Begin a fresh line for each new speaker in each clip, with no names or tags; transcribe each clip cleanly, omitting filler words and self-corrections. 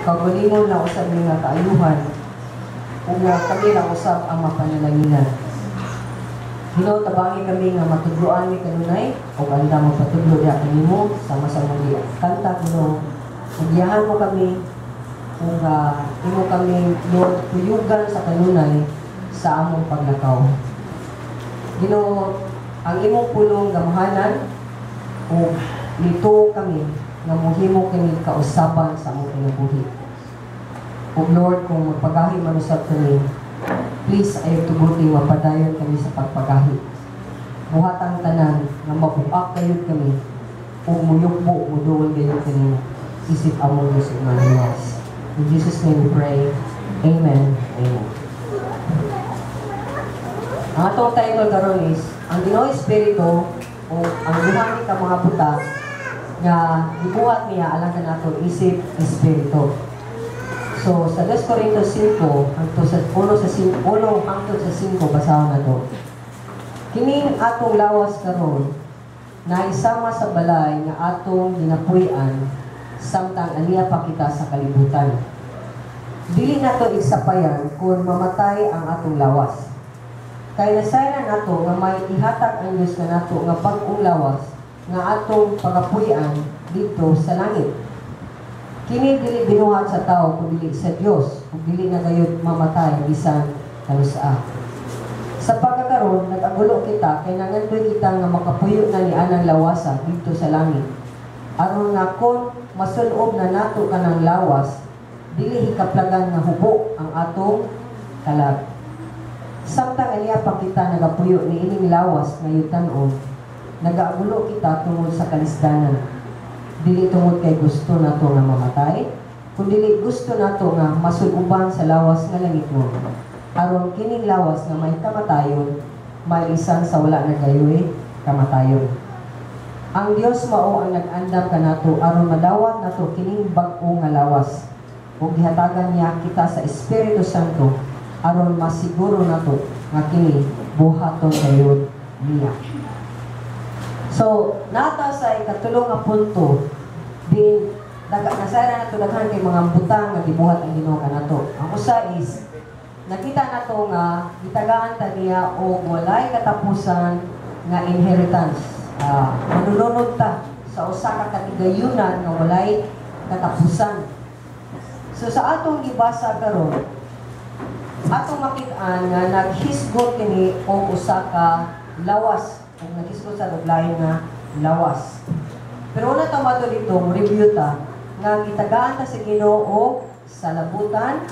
Kaugalingon lang usab mi nga kaayuhan ug nga kami lang usab ang mapanalanginan. Ginoo, tabangi kami nga matudloan mi kanunay ug andam magpatudlo diha kanimo sama sa among kanta, Ginoo. Ug giyahan mo kami ug imo kami, Lord, kuyugan sa kanunay sa among paglakaw. Ginoo, ang imong pulong gamhanan ug nito kami nga mohimo kini kausaban sa among kinabuhi. Ug Lord, kung magpagahi man usab kami, please ayaw tuguti mapadayon kami sa pagpagahi. Buhatang tanan nga mabuak gayud kami ug muyukbo, muduol gayud kanimo isip among Diyos ug Manluluwas. In Jesus' name we pray. Amen. Amen. Ang atong title karon is ang Ginoo Espiritu o ang duha ni ka mga butang nga gibuhat niya alang kanato isip espiritu. So sa 2 Corintios 5 hangtod sa 1 sa 5, 1 hangtod sa 5, basahon nato. Kining atong lawas karon na isama sa balay nga atong ginapuy-an samtang ania pa kita sa kalibutan. Dili nato igsapayan kung mamatay ang atong lawas. Kay nasayran nato nga may ihatag ang Dios kanato nga bag-ong lawas nga atong pagapuy-an didto sa langit. Kini dili binuhat sa tao kun dili sa Dios, ug dili na gayud mamatay bisan kanusa. Sa pagkakaron nag-agulo kita kay nangandoy kita nga makapuyo na ni anang lawasa didto sa langit. Aron nga kon masulob na nato kanang lawas, dili hikaplagan nga hubo ang atong kalag. Samtang ania pa kita nagapuyo ni ining lawas nga yutanon, nagaagulo kita tungod sa kalisdanan. Dili tungod kay gusto nato nga mamatay, kundili gusto nato nga masuluban sa lawas nga langitnon. Aron kining lawas nga may kamatayon, mailisan sa wala na gayoy kamatayon. Ang Dios mao ang nag-andam kanato aron madawat nato kining bag-o nga lawas. Ug gihatagan niya kita sa Espiritu Santo aron masiguro nato nga kini buhaton gayud niya. So, nata sa ikatulo nga punto din nasayran nato daghan kay mga butang nga gibuhat ang Ginoo kanato. Ang usa is nakita nato nga gitagaan ta niya og walay katapusan nga inheritance. Manununod ta sa usa ka katigayunan nga walay katapusan. So sa atong gibasa karon, atong makit-an nga naghisgot kini og usa ka lawas, ug naghisgot sa lain nga lawas. Pero una ta mato dito, mo review ta nga gitagaan ta sa Ginoo salabutan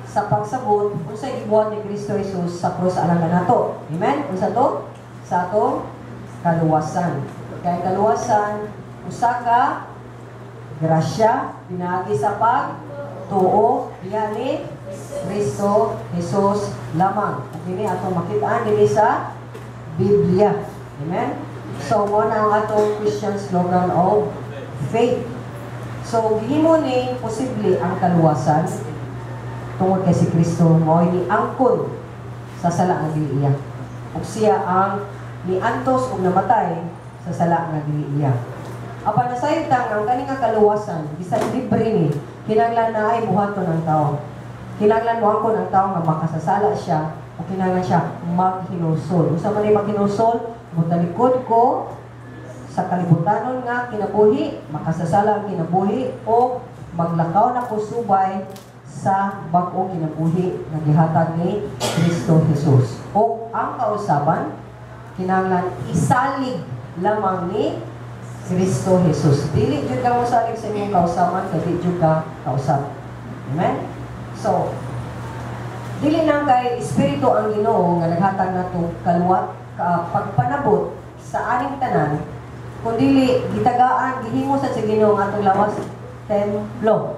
sa pagsabot unsay gibuhat ni Kristo Jesus sa krus alang kanato. Amen? Unsa to? Sa atong kaluwasan. Kay kaluwasan usa ka grasya pinaagi sa pagtuo diha ni Kristo Jesus lamang. Ug kini atong makit-an dinhi sa Biblia. Amen? So, mo na ang atong Christian slogan of faith. So, gihimo ni posible ang kaluwasan tungod kay si Kristo mao'y niangkon sa sala nga dili iya. Ug siya ang niantos ug namatay sa sala nga dili iya. Apan nasayod ta nga ang kani nga kaluwasan bisan libre ni, kinahanglan na ay buhaton ang tao. Kinahanglan moangkon ang tao nga makasasala siya o kinahanglan siya maghinulsol. Unsa man ay maghinulsol? Motalikod ko sa kalibutanon nga kinabuhi, makasasala ang kinabuhi, o maglakaw na ko subay sa bag-ong kinabuhi nga gihatag ni Kristo Jesus. O ang kausaban kinahanglan isalig lamang ni Kristo Jesus. Dili jud ka mosalig sa imong kausaban kay di jud ka kausab. Amen? So, dili lang kay espiritu ang Ginoo nga naghatag nato kaluwat ka, pagpanabot sa aning tanan, kundili gitagaan, gihimo sa Ginoo ang atong lawas templo,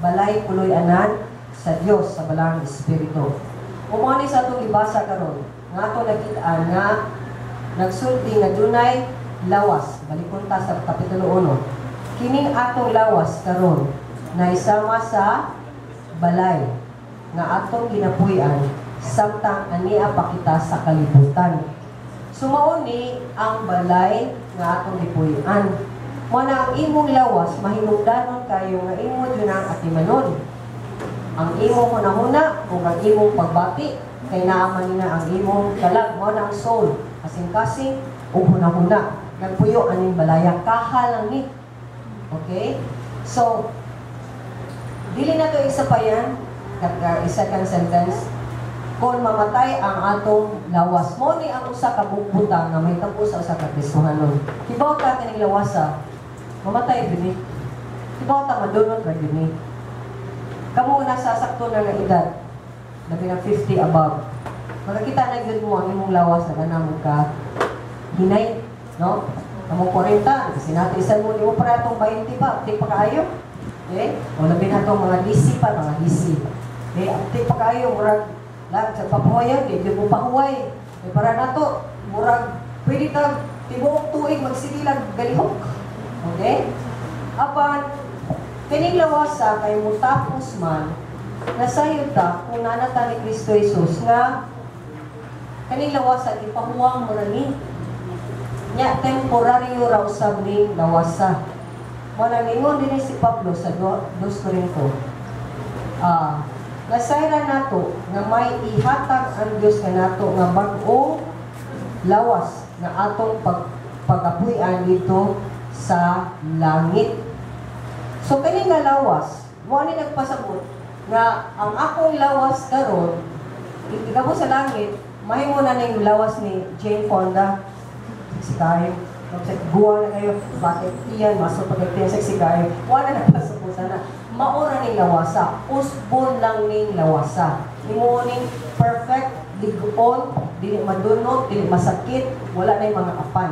balay puloy-anan sa Dios sa Balaang Espiritu. Mao ni sa atong gibasa karon nga ato nakit-an nga nagsulti nga dunay lawas. Balikon ta sa kapitulo 1. Kining atong lawas karon naisama sa balay nga atong ginapuy-an samtang ania pa kita sa kalibutan. So mao ni ang balay nga atong gipuy-an. Mo na ang imong lawas mahinungdanon kayo nga imo jud ang atimanon. Ang imong hunahuna ug ang imong pagbati kay naa man na ang imong kalag. Mo na ang soul, kasing-kasing ug hunahuna nagpuyo aning balaya, kaha lang ni. Okay? So dili na to isa pa yan, isa kang sentence kung mamatay ang atong lawas. Mo ni ang usa ka butang nga mahitabo sa usa ka Kristohanon. Kibaw ta kaning lawasa, mamatay gyud ni. Kibaw ta madunot ra gyud ni. Kamo nasa sakto na nga edad, labi na 50 above, makakita na gyud mo ang imong lawas na ganang ka hinay, no? Kamo 40, kasi natin isan mo, di mo para atong 20 pa, di pa kaayo. Okay? O labi na itong mga DC pa, mga DC. Okay? Di pa kaayo, murag, lahat sa papuhayan, di mo pahuway. Eh, para na to, murag, pwede tag, tibuok tuig, magsige lang, galihok. Okay? Apan, kining lawasa kay mutapos man, nasayod ta kung nanata ni Kristo Jesus nga kaning lawasa ipahuwang mo na ni. Nya temporaryo ra usab ning lawasa. Mo nang ingon din si Pablo sa 2 Corinto. Nasayran nato nga may ihatag ang Dios nga nato nga bag-ong lawas nga atong pagapuy-an dito sa langit. So kani nga lawas, mo ani nagpasabot nga ang akong lawas karon igabo sa langit, mahimo na ning lawas ni Jane Fonda. Sexy kayo. Guwa na kayo, bakit iyan, maso pag sexy kayo. Wala na nagpasabot sana. Maura ning lawasa, usbon lang ning lawasa. Imo ning perfect, ligon, dili madunot, dili masakit, wala na mga apan.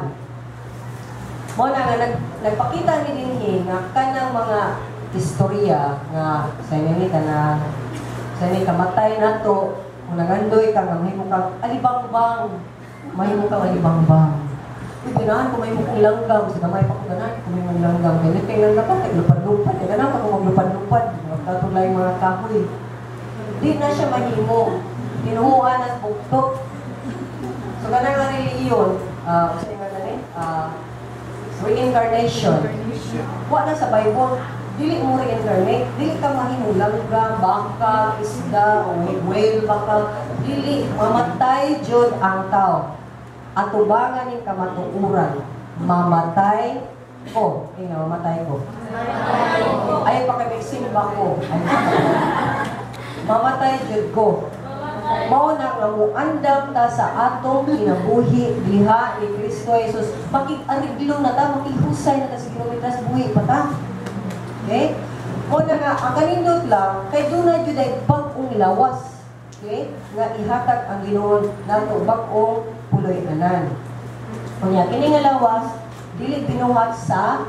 Mo na nga nagpakita ni dinhi nga kanang mga istorya nga sa ni kana sa ni kamatay nato kung nangandoy ka nga mahimo kang alibangbang, mahimo kang alibangbang. Uy, ganahan ko mahimo kong langgam, sa gamay pa ko ganahan ko mahimo langgam. Kay liping langgam pa, kay lupad-lupad, kay ganahan pa ko maglupad-lupad, magkatulay mga kahoy. Di na siya mahimo. Tinuhuan at buktok. So kanang nga relihiyon, usa nga gani, reincarnation. Wa na sa Bible, dili mo reincarnate, dili ka mahimo langgam, baka, isda, o whale baka, dili mamatay jud ang tao. Atubangan ning kamatuoran, mamatay ko. Inga, mamatay ko. Ay pa kay simba ko. Ay, mamatay jud ko. Mao na nga muandam ta sa atong kinabuhi diha ni Kristo Jesus. Makig-ariglo na ta, makihusay na ta sa Ginoo mitras buhi pa ta. Okay? Mao na nga ang kanindot lang kay duna jud ay bag-ong lawas. Okay? Nga ihatag ang Ginoo nato bag-ong puloy-anan. Unya kini nga lawas dili binuhat sa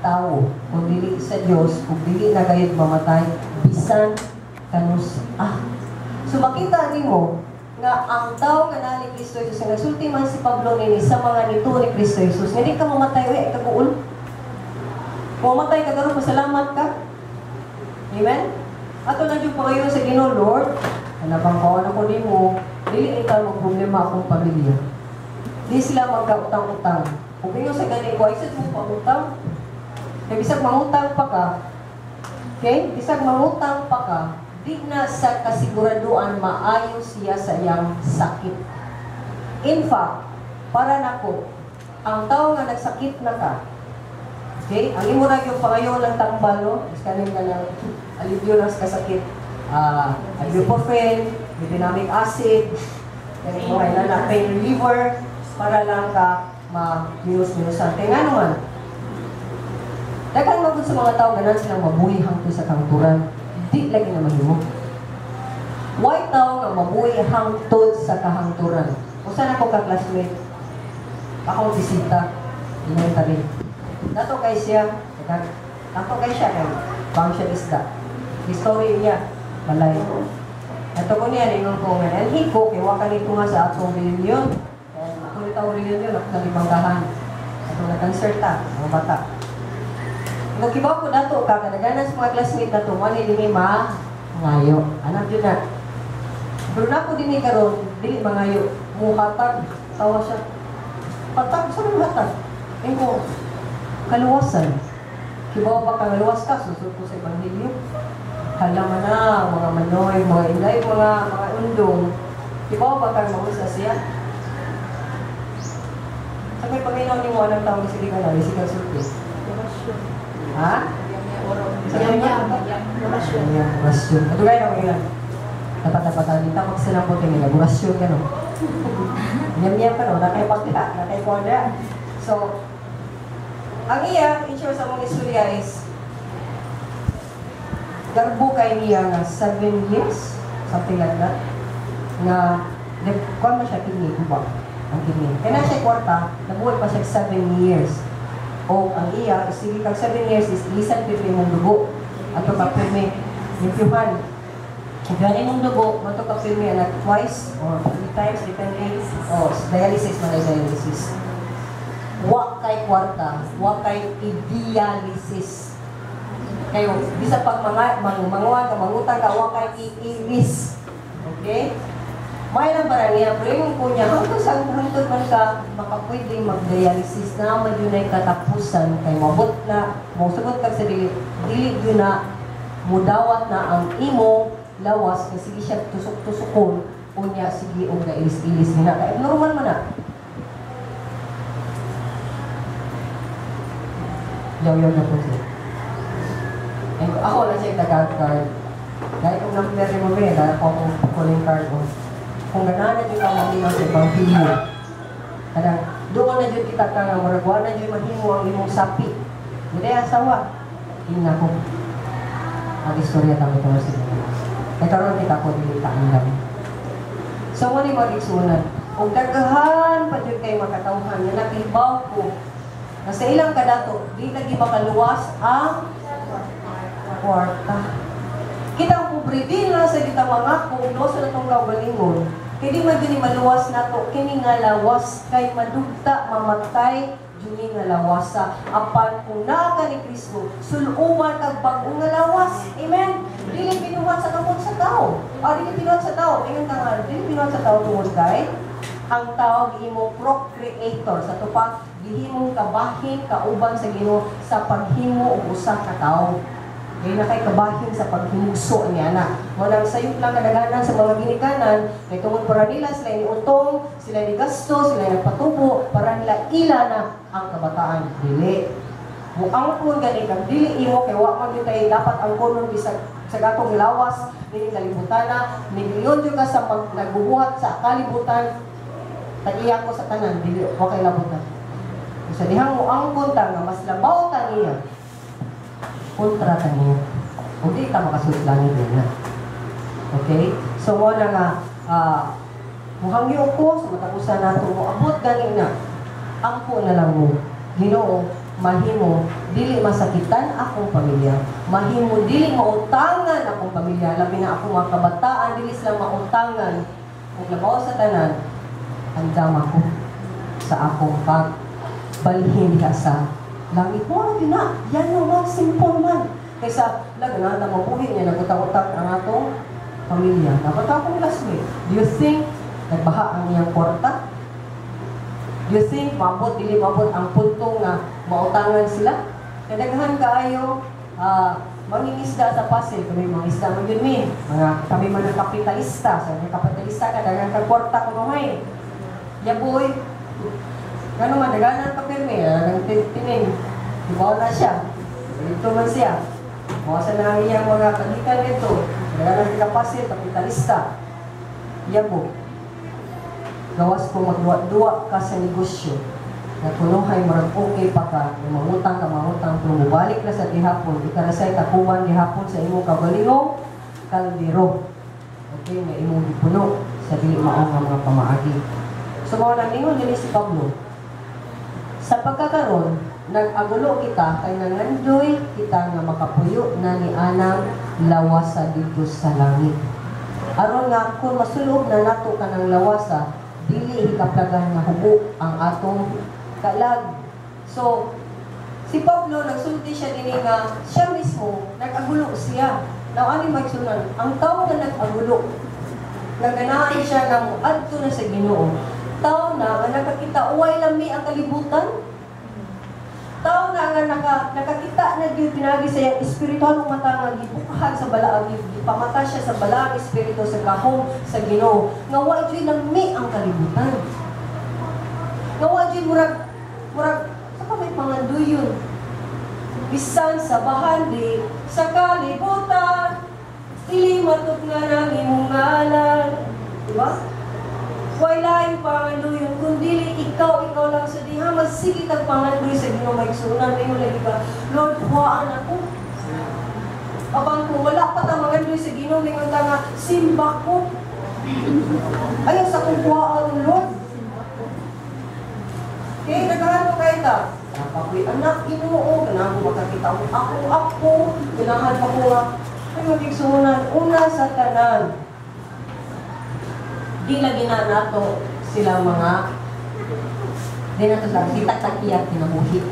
tawo, kung dili sa Dios, kung dili na gayud mamatay bisan kanus ah. So makita nimo nga ang tao nga naa ni Kristo Jesus, nga nagsulti man si Pablo nini sa mga nito ni Kristo Jesus, nga di ka mamatay uy, ay kaguol. Kung mamatay ka karon, pasalamat ka. Amen? Ato na jud pangayon sa Ginoo, Lord, anabang kaon ako nimo, dili ikaw magproblema akong pamilya. Di sila magkautang-utang. Kung ingon sa gani ko, ay sad mo pangutang. Kay bisag mangutang pa ka, okay? Bisag mangutang pa ka, di na sa kasiguraduan maayo siya sa iyang sakit. In fact, para nako, ang tao nga nagsakit na ka, okay? Ang imo ra yung pangayon ng tambal, no? Iskanin ka ng alivio lang sa kasakit. Ibuprofen, mefenamic acid, ganito mga na pain reliever, para lang ka ma-minus-minusan. Kaya nga naman, daghan magud sa mga tao, ganan silang mabuhi hangtod sa kahangturan. Di lagi na mahimo. Why tao nga mabuhi hangtod sa kahangturan? Usa na ko ka classmate, akong bisita, elementary. Dato kay siya, dato kay siya, kay bang siya isda. History niya, balay. Ato ko niya, ningon ko nga, and hiko, kay waka nito nga sa atong reunion. Ako nito ang reunion, ako sa libanggahan. Ato na konserta, mga bata. Nagkibaw ko dato ka, kadaganan sa mga classmate na ito, wala din ma mangayo. Anak yun na. Pero na ako din karon, dili mangayo. Muhatag, tawa siya. Patag, saan mo hatag? Ingko, Kaluwasan. Kibaw ba ka luwas ka? Susod ko sa Ebanghelyo. Hala man na, mga manoy, mga inday, mga undong. Kibaw ba ka maunsa siya? Sa may Panginoon nimo, anong tawag sa ka na? Sige, sulti. Ha? Sa kanya?
Orasyon.
Orasyon. Ito gaya na ilan. Dapat-dapat dito magsilang po nila. Orasyon ka, no? Yam-yam ka, no? Nakay pagla, nakay konda. So, ang iya, in short sa mong istorya is, garbo kay niya nga 7 years, something like that, nga, kuwan mo siya kidney, guba, ang kidney. Kaya na siya kwarta, nabuhay pa siya 7 years. O ang iya, sige kag 7 years is lisan pirmi mong dugo. Ato ka pirmi, limpyuhan. Kung gani mong dugo, mato ka pirmi anak twice or three times, depende. O, dialysis man ay dialysis. Wa kay kwarta, wa kay i-dialysis. Kayo, bisa pag mga manguan ka, mangutang ka, wa kay iilis. Okay? May lang para niya, pero yung ko niya, hangtod sa hangtod man ka, makapwedeng mag-dialysis na madunay katapusan, kay mabot na, mosugot ka sa dili, dili yun na, mudawat na ang imo lawas, kay sige siya tusok-tusokon, unya sige og nailis-ilis nila. Kay normal man na. Yaw-yaw na po siya. And ako lang siya yung card. Dahil kung number mo ba, dahil ako akong calling card ko. Kung ganahan na dyan ka maminaw sa ibang himo. Kanang, doon na dyan kita ka nga, murag na dyan mahimo ang imong sapi. Hindi asawa. Ina ko. Ang istorya kami ito sa inyo. Kaya karon kita ko, dili ta ang dami. So, mo ni mag-igsunan. Kung daghan pa dyan kay makatawhan, nga nakibaw ko, na sa ilang kadato, di lagi makaluwas ang kwarta. Kita ang pobre, di na sa kita mga kung no sa natong kaugalingon, kay di man gyud maluwas nato kini nga lawas kay madugta mamatay jud nga lawasa. Apan kung naa ka ni Kristo, sul-uwan kag bag-o nga lawas. Amen. Dili binuhat sa kamot sa tao. Ah, dili binuhat sa tao. Ingon ka nga, dili binuhat sa tao tungod kay ang tao gihimong procreator sa tupak gihimong kabahin kauban sa Ginoo sa paghimo og usa ka tawo. Kaya na kay kabahin sa paghimugso niya na. Walang sayop lang kadaghanan sa mga ginikanan, kay tungod para nila sila ni utong, sila ni gasto, sila nagpatubo, para nila ila na ang kabataan. Dili. Muangkon gani kag dili imo kay wa man gyud kay dapat angkonon bisag sa gatong lawas nining kalibutana, nigleon jud ka sa pag nagbubuhat sa kalibutan, tag-iya ko sa tanan, dili wa kay labutan. Sa dihang muangkon ta nga mas labaw ta niya, kontra ta niya. O di ka makasulod langit na. Okay? So, mo na nga, muhangyo ko, sa matapusan nato, moabot gani na. Ampo na lang mo. Ginoo, mahimo, dili masakitan akong pamilya. Mahimo, dili mautangan akong pamilya. Labi na akong mga kabataan, dili sila mautangan. Kung labaw sa tanan, andam ako sa akong pagbalhin ka sa langit mo, ano yun na? Yan naman, simple man. Kaysa, laga na mabuhi niya, nagutang-utang ang atong pamilya. Dapat akong last week. Do you think, nagbaha ang iyang kwarta? Do you think, mabot, dili mabot ang punto nga mautangan sila? Kadaghan kaayo, mangingisda sa Pasig, kami mangingisda man yun, mi. Mga, kami man ang kapitalista. So, mga kapitalista, kadaghan ka kwarta kunuhay. Yaboy, gano'n man, daganan ka pirmi, nang tining, ibaw na siya, dito man siya, mawasan na ang iyang mga kagikan nito, daganan ka kapasil, kapitalista, yabo, gawas ko magduwa-duwa ka sa negosyo, na kunuhay, murag okay pa ka, mangutang ka, mangutang, pero mubalik na sa gihapon, ikarasay takuban gihapon sa imong kabalingong kaldero, okay, nga imong gipuno sa dili mao nga mga pamaagi. So, mao nang ingon dinhi si Pablo, sa pagkakaron, nag-agulo kita kay nangandoy kita nga makapuyo na ni anang lawasa dito sa langit. Aron nga kung masulob na nato kanang lawasa, dili hikaplagan nga hubo ang atong kalag. So, si Pablo nagsulti siya dinhi nga siya mismo nag-agulo siya. Now, ani magsunan, ang tao nga nag-agulo, naganahan siya nga moadto na sa Ginoo. Tao na nga nakakita uway lami ang kalibutan. Tao na nga nakakita na gyud pinaagi sa iyang espiritual mata nga gibukahan sa balaang, gipamata siya sa balaang espiritu sa gahom sa Ginoo nga wa gyud lami ang kalibutan. Nga wa gyud murag sa pa may panganduyon. Bisan sa bahandi sa kalibutan, dili matugnaran ang imong ngalan. Diba? Way laing panganduyon kung dili ikaw lang sa diha magsige kag pangandoy sa Ginoo, maigsuonan, mayon lagi ka, "Lord, kuhaan ako." Apan kung wala pa ta mangandoy sa Ginoo, mingon ta nga simba ko. Ayaw sa kong kuhaan, Lord. Kaya naghahan mo kayo ta. Napakoy anak Ginoo, ganahan ko makakita ko ako ako, ganahan pa ko nga ay magigsuonan una sa tanan. Di lagi na nato sila mga di nato sila kita takiyat kinabuhi.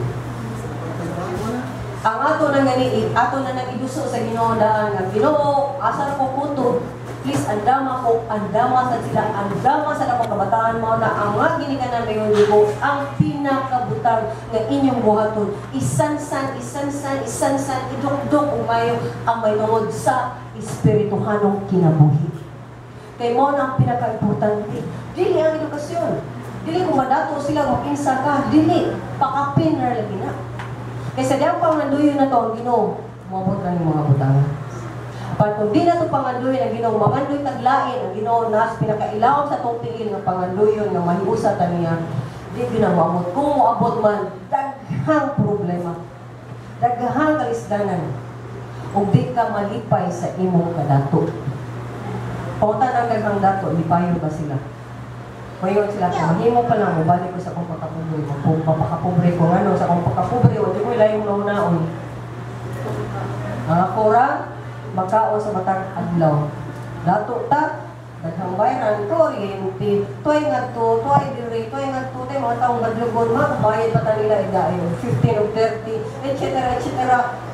Ang ato na gani, ato na nang iduso sa Ginoo daan nga, "Ginoo, asa na ko kutob? Please, andama ko, andama sa sila, andama sa akong kabataan." Mao na ang mga ginikanan, mayon ko ang pinakabutang nga inyong buhaton. Isansan, isansan, isansan, idukdok umayo ang may tungod sa espirituhanong kinabuhi. Kay mao na ang pinaka-importante. Dili ang edukasyon. Dili kung madato sila kung kinsa ka. Dili. Pakapin na lagi na. Kaysa diyang panganduyon na to ang Ginoo, moabot ra ning mga butang. Apan kung di na to panganduyon ang Ginoo, mangandoy taglain ang Ginoo nas pinakailawom sa atong tiil nga panganduyon nga mahiusa ta niya, di gyud na moabot. Kung moabot man, daghang problema. Daghang kalisdanan. Ug di ka malipay sa imong kadato. Pautan ang daghang dato, lipayon ba sila? Mayon sila, kung mahimo pa lang, mubalik ko sa akong pagkapobre, magpapakapobre ko ngano, sa akong pagkapobre, o di ko ilayong naunaon. Ang ako ra, magkaon sa matag adlaw. Dato ta, daghang bayaran, kuryente, tuway ngadto, tuway diri, tuway ngadto, tuway mga taong gadlugon, mga bayad pa ta nila idayon, 15 o 30, etc. etc.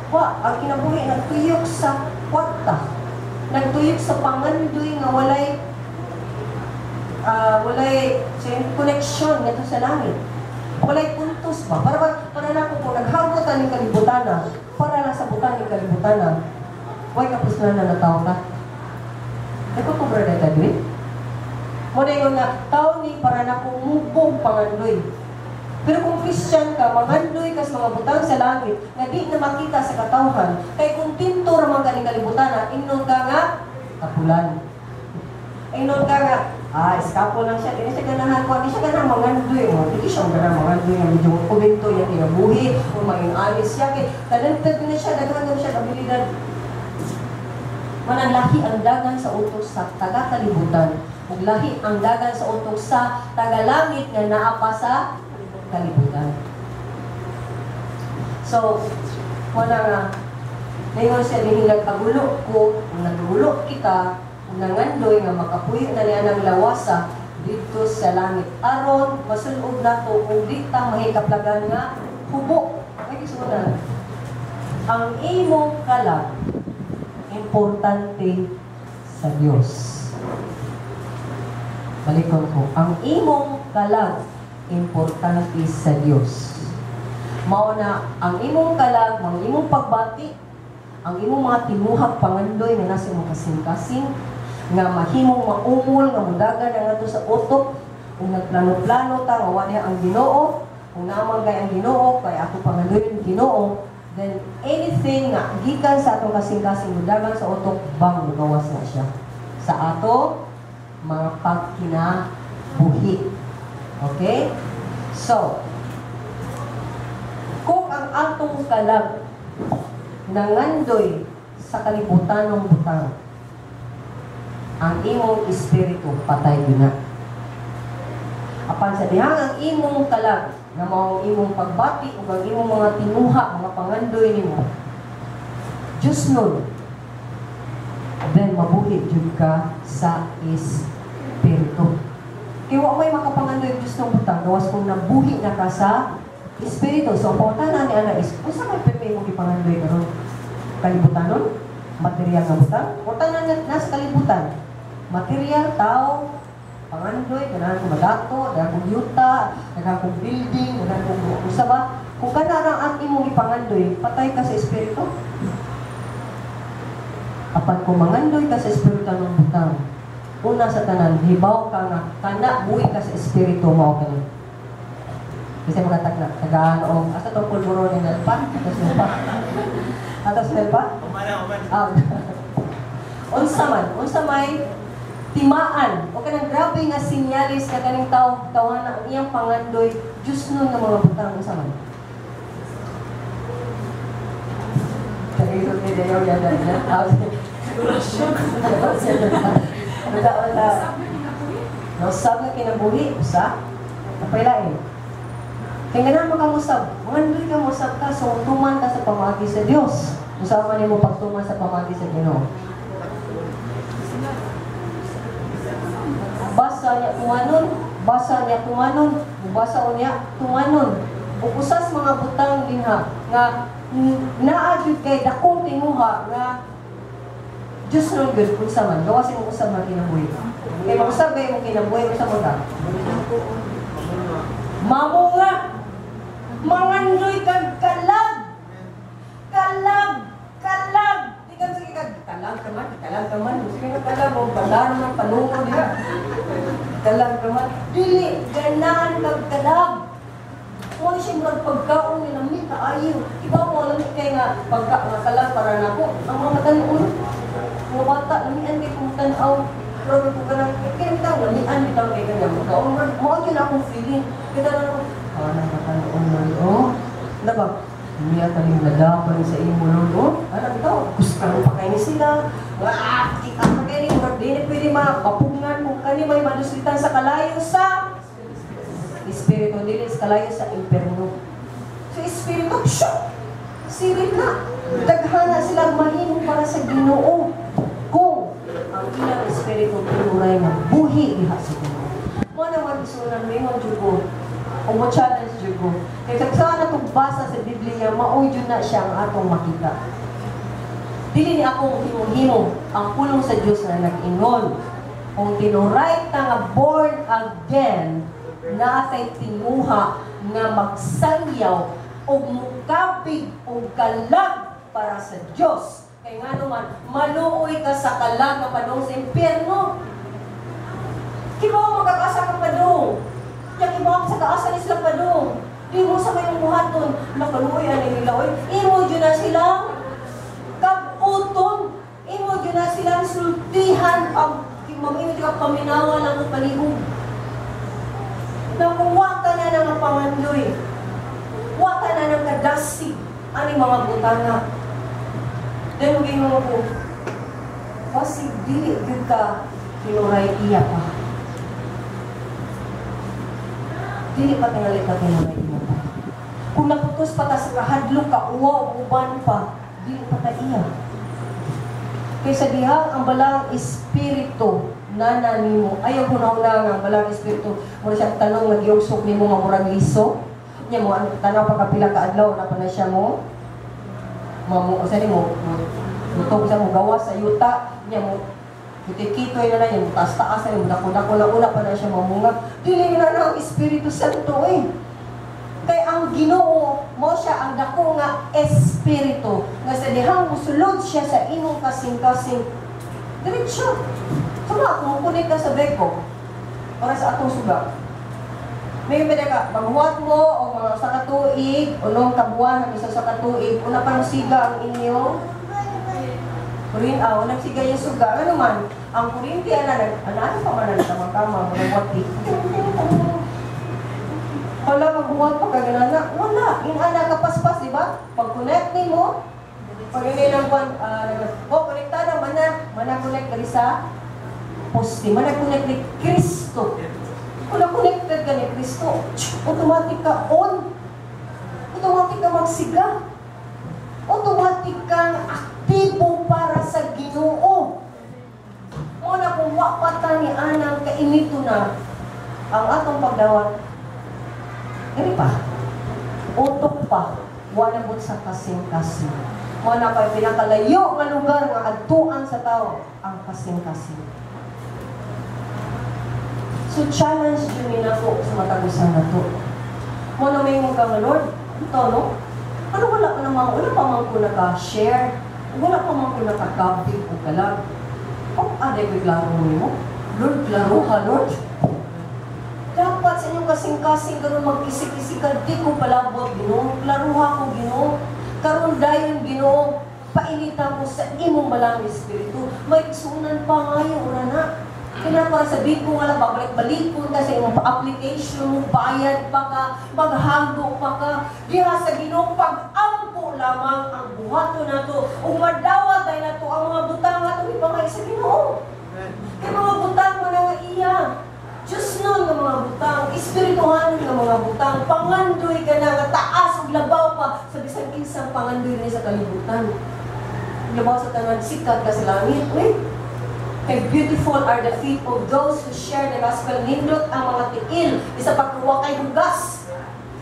Wa, ang kinabuhi nagtuyok sa kwarta. Nagtuyok sa pangandoy nga walay connection ngadto sa langit. Walay puntos ba? Para na ko kung naghagot ang kalibutan na, para lang sa butan ng kalibutan na, way kapuslan na tao ka. Nagkukubra na tayo. Mo na yun nga, tao ni para na kumubog pangandoy. Pero kung Christian ka, mangandoy ka sa mga butang sa langit, nga di na makita sa katawhan, kay kung tinto ra man kaning kalibutan na, ingnon ka nga, kapulan. Ingnon ka nga, eskapo lang siya, di na siya ganahan ko, di siya ganahan mangandoy. Mo, di siya ganahan mangandoy, nga medyo kubento yung kinabuhi, o maging alis siya, kay talented na siya, daghan na siya, abilidad. Manang lahi ang dagan sa utok sa taga-kalibutan, ug lahi ang dagan sa utok sa taga-langit nga naa pa sa kalibutan. So, wala nga, ngayon siya dinhi nagkagulo ko, kung naggulo kita, kung nangandoy nga makapuyo na niya ng lawasa dito sa langit. Aron, masulob na to kung di ta mahikaplagan nga hubo. Ay, na. Ang imong kalag, importante sa Dios. Balikon ko, ang imong kalag, importante sa Dios. Mao na ang imong kalag, ang imong pagbati, ang imong mga tinuhag pangandoy nga nasa imong kasing-kasing, nga mahimong maumol, nga mudagan na ngadto sa utok, kung nagplano-plano ta, nga wa niya ang Ginoo, kung naman kay ang Ginoo, kay ato pangandoyon Ginoo, then anything nga gikan sa atong kasing-kasing mudagan sa utok, bang mugawas na siya sa ato mga pagkinabuhi. Okay? So, kung ang atong kalag nangandoy sa kalibutan ng butang, ang imong espiritu patay gyud na. Apan sa dihang ang imong kalag nga mao ang imong pagbati ug ang imong mga tinuha, mga pangandoy nimo, Diyos nun, then mabuhi jud ka sa espiritu. Kaya wa may makapangandoy Diyos ng butang, gawas kung nabuhi na ka sa espiritu. So, ang pangutana ni Ana is, unsa may pepe imong gipangandoy karon? Kalibutanon? Material nga butang? O tanan na nasa kalibutan? Material, tao, pangandoy, ganahan ko madato, daghan kong yuta, daghan kong building, daghan kong usa ba? Kung kana ra ang imong ipangandoy, patay ka sa espiritu. Apan kung mangandoy ka sa espiritu ng butang, una sa tanan, hibaw ka nga, kana buhi ka sa espiritu, mao kani. Kasi mga tagna, tagaan o, asa itong pulburo ni Nelpa? Atos Nelpa? Atos Nelpa?
Umana, umana.
Ah. Unsa man, unsa may timaan o kanang grabe nga sinyalis nga kaning tawo tawana ang iyang pangandoy Diyos nun nga mga butang, unsa man? Tagisot ni Dayaw yan na. Wala, wala. Nausab nga kinabuhi, usa. Napailain. Kaya nga naman kang usab, mangandoy ka usab ka, so tuman ka sa pamagi sa Dios. Usa man nimo pagtuman sa pamagi sa Ginoo. Basa niya tumanon, basa niya tumanon, basa niya tumanon. Ug usas mga butang dinha nga naa gyud kay dakong tinguha nga Diyos nung gyud unsa man, gawas imong usab nga kinabuhi. Kay mausab kay imong kinabuhi, unsa man ka? Mamunga. Mangandoy kag kalag. Kalag, kalag. Di ka sige kag kalag ka man, kalag ka man. Sige ka kalag mo balar man palungo diha. Kalag ka man. Dili ganahan kag kalag. Mo siya murag pagkaon ni lami kaayo. Iba mo lami kay nga pagka nga kalag para nako ang mga matan-on. Mga bata lamian kay kung tan-aw. Pero kung kanang kay bitaw lamian bitaw kay kanang pagkaon. Mao gyud akong feeling. Kita na ako, ah, nakatanoon na oh. Diba? Niya taning ladapan sa imo Lord, oh. Alam ikaw, gusto pa kayo ni sila. Wah, kita pa kayo ni Lord. Di ni pwede mapapungan kung kani may manuslitan sa kalayo sa espiritu, dili sa kalayo sa imperno. So espiritu, shoo! Sirit na. Daghana sila mahimo para sa Ginoo. Kung ang ilang espiritu tinuray nga buhi diha sa Ginoo. Mo naman isunan mingon jud ko. O mo challenge jud ko. Kay sa natong basa sa Biblia, mao jud na siya ang atong makita. Dili ni akong himo-himo ang pulong sa Dios na nag-ingon. Kung tinuray ta nga born again, naa tay tinguha nga magsangyaw og mukabig og kalag para sa Dios. Kay nga naman, maluoy ka sa kalag nga padung sa impyerno. Kibaw magkakaasa ka padung. Ya kibaw sa kaasa ni sila padung. Di mo sa kayong buhaton, nakaluoy ani nila oy. Imo jud na silang kabuton. Imo jud na silang sultihan pag mamimo jud ka paminawa lang og palihog. Nakuha ka na ng pangandoy. Wa ka na ng kadasig ani mga butanga. Then ginoo ko, basig dili gyud ka tinuray iya pa. Dili pa tingali ka tinuray iya pa. Kung naputos pa ta sa kahadlok ka, uwaw, uban pa, dili pa ta iya. Kaysa diha ang balang espiritu nana nimo, ayaw hunahuna nga ang balang espiritu, mura siya tanong nga giugsok nimo nga murag liso. Nya mo ang tanaw pa kapila ka adlaw na pa na siya mo. Mamo usa nimo mutog sa mo gawas sa yuta nya mo kitikitoy na na yung taas-taas na yung dako-dako na una pa na siya mamunga. Dili na na ang Espiritu Santo eh. Kay ang Ginoo mo siya ang dako nga espiritu nga sa dihang musulod siya sa imong kasing-kasing. Diretso. Suma kung kunik ka sa beko para sa atong suga. May pwede ka, maghuwat mo o mga usa ka tuig, unong ka buwan, ang isa sa katuig, una parang siga ang inyong kurin, unang siga yung suga. Ano man, ang kurinti, ana, ano pa man ang tamang-tama, mga wati. Wala, maghuwat pa kaganana. Wala, yung ana kapaspas, di ba? Pag-connect ni mo, pag yun ang kwan, oh, konekta na, mana, mana connect ka sa poste, mana connect ni Kristo. Kung na-connected ka ni Kristo, automatic ka on. Automatic ka magsiga. Automatic kang aktibo para sa Ginoo. Muna kung wa pa ta ni anang kainito na ang atong pagdawat, dili pa. Utok pa. Wala mo sa kasing-kasing. Muna kay pinakalayo nga lugar nga adtuan sa tao ang kasing-kasing. So challenge yun ni nako sa matagusan na to. Muna may mong ka nga, Lord, Ito, no? Ano wala pa naman, wala pa man ko naka-share, wala pa man ko nakakabig o kalag. Oh, aday ko'y klaro mo. Lord, klaro ha, Lord. Dapat sa inyong kasing-kasing karon magkisik-isik ka, di ko palabot, Ginoo. Klaruha ko, Ginoo. Karon dayon, Ginoo, painita ko sa imong balang espiritu. May isunan pa ngayon, ura na. Kaya para sabihin ko nga lang, babalik-balikon ka sa imong application mo, bayad pa ka, maghanggo pa ka. Diha sa Ginoo, pag-ampo lamang ang buhato nato, ug madawat ay nato ang mga butang atong ipangay sa Ginoo. Kay mga butang mo na nga iya. Diyos nun nga mga butang, espirituhan nga mga butang, pangandoy ka na nga taas ug labaw pa sa bisan kinsang pangandoy ni sa kalibutan. Labaw sa tanan, sikat ka sa langit. Uy, kay beautiful are the feet of those who share the gospel. Nindot ang mga tiil, isa pagkuha kay hugas.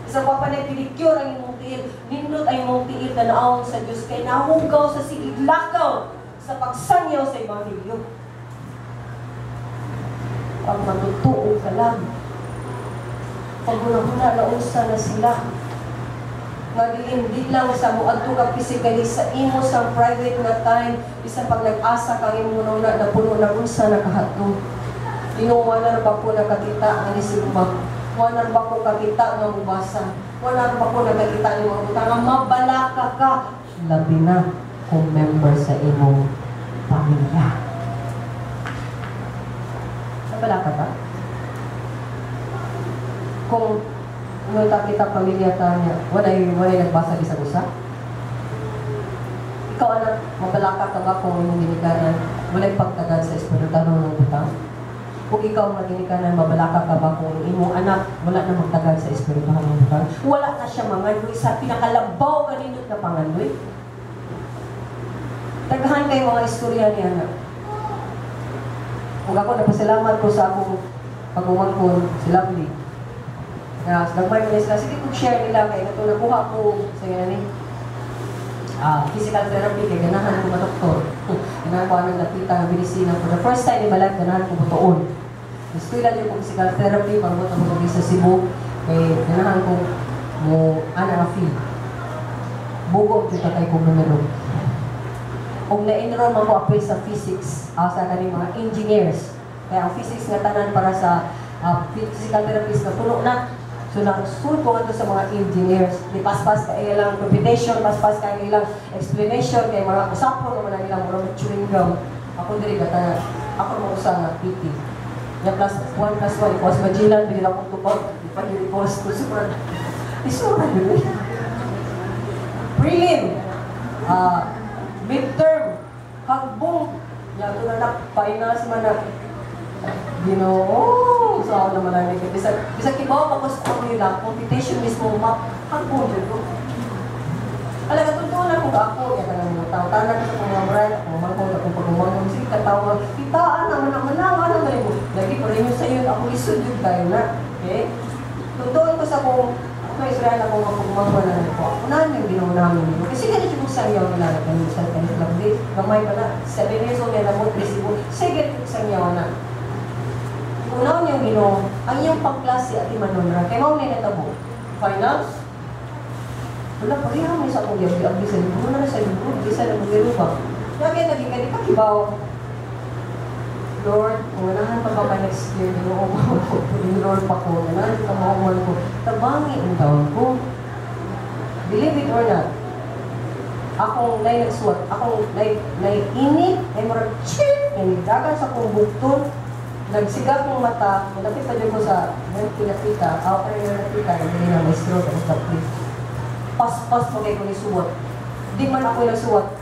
Isa pa pa pedicure ang imong tiil. Nindot ang imong tiil tanawon sa Diyos kay nahugaw sa sigig lakaw sa pagsangyaw sa ebanghelyo. Pag matutuo ka lang, pag huna-huna na unsa na sila, nga diin di lang sa muadto ka physically sa imo sa private nga time, bisan pag nag-asa kang imong una na puno na unsa na kahatlo. Ginoo, wala ra ba ko nakakita ang nisimba? Wala ra ba ko kakita nga mubasa? Wala ra ba ko nakakita ni mga butang nga mabalaka ka? Labi na kung member sa imong pamilya. Nabalaka ba? Kung nung kita pamilya ta niya, walay nagbasa bisag usa? Ikaw, anak, mabalaka ka ba kung imong ginikanan walay pagtagad sa espiritual ng butang? Kung ikaw nga ginikanan, mabalaka ka ba kung imong anak wala na magtagad sa espiritual ng butang? Wala na siya mangandoy sa pinakalabaw kanindot na pangandoy? Daghan kay mga istorya niya na. Kung ako, napasalamat ko sa akong pag-umangkon, si Lovely. Nga, nagmay mo sila, sige kung share nila, kay ito nakuha ko sa yun ni physical therapy, kay ganahan ko madoktor. Ganahan ko anong nakita ng medisina. For the first time in my life, ganahan ko butuon. Eskwela niyo ko physical therapy, pag mo ko sa Cebu, kay ganahan ko mo ana nga field. Bugo jud kay kong numero. Og na-enroll man ko apil sa physics, sa kaning mga engineers. Kaya ang physics nga tanan para sa physical therapist na puno na. So nagsul ko ngadto sa mga engineers. Di paspas ka ilang computation, paspas ka ilang explanation kay mga usapon naman ang ilang murag chewing gum. Ako diri gata ako mo usa nga PT. Ya plus 1 plus 1 equals Magellan, bigla akong tubag, di pa yun equals to super. Isura yun. Prelim, midterm, hagbong, ya to na na, finals man na. Ginoo, so ako naman ang bisag, bisag kibaw pa ko sa formula, computation mismo, map, hagbong jud ko. Alaga, totoo na kung ako, ya ka mga tao, tanan ko sa kong mga brand, ako mangkong, akong pagumangkong, sige, katawa, kitaan naman naman lang, ano na mo. Lagi ko rin sa iyo, ako isod yun tayo na. Okay? Totoo ko sa kong, ako Israel, ako mga pagumangkong na ko. Ako na yung Ginoo namin. Kasi ganito yung sangyaw nila, na sa kanila lang, gamay pa na, 7 years old, na mo, resibo, sige, sangyaw na. Unaw niyong Ginoo, ang iyong pagklase at imanonra, kay mao ni natabo. Finals, wala, pareha mo sa akong giabli sa libro na sa libro, bisa na maglaro ba? Lagi naging kani kakibaw. Lord, kung ganahan pa ba ka next year, Ginoo ko, enroll pa ko, ganahan ka mahuman ko, tabangi ang taon ko. Believe it or not, akong nay nagsuwat, akong nay, nay init, nay murag chip, nay dagan sa akong bukton, nagsiga kong mata, malapit pa dyan ko sa pinapita, ako pa rin nakita, hindi na may stroke, ang tapos. Paspas mo kay ko ni suwat. Di man ako nagsuwat.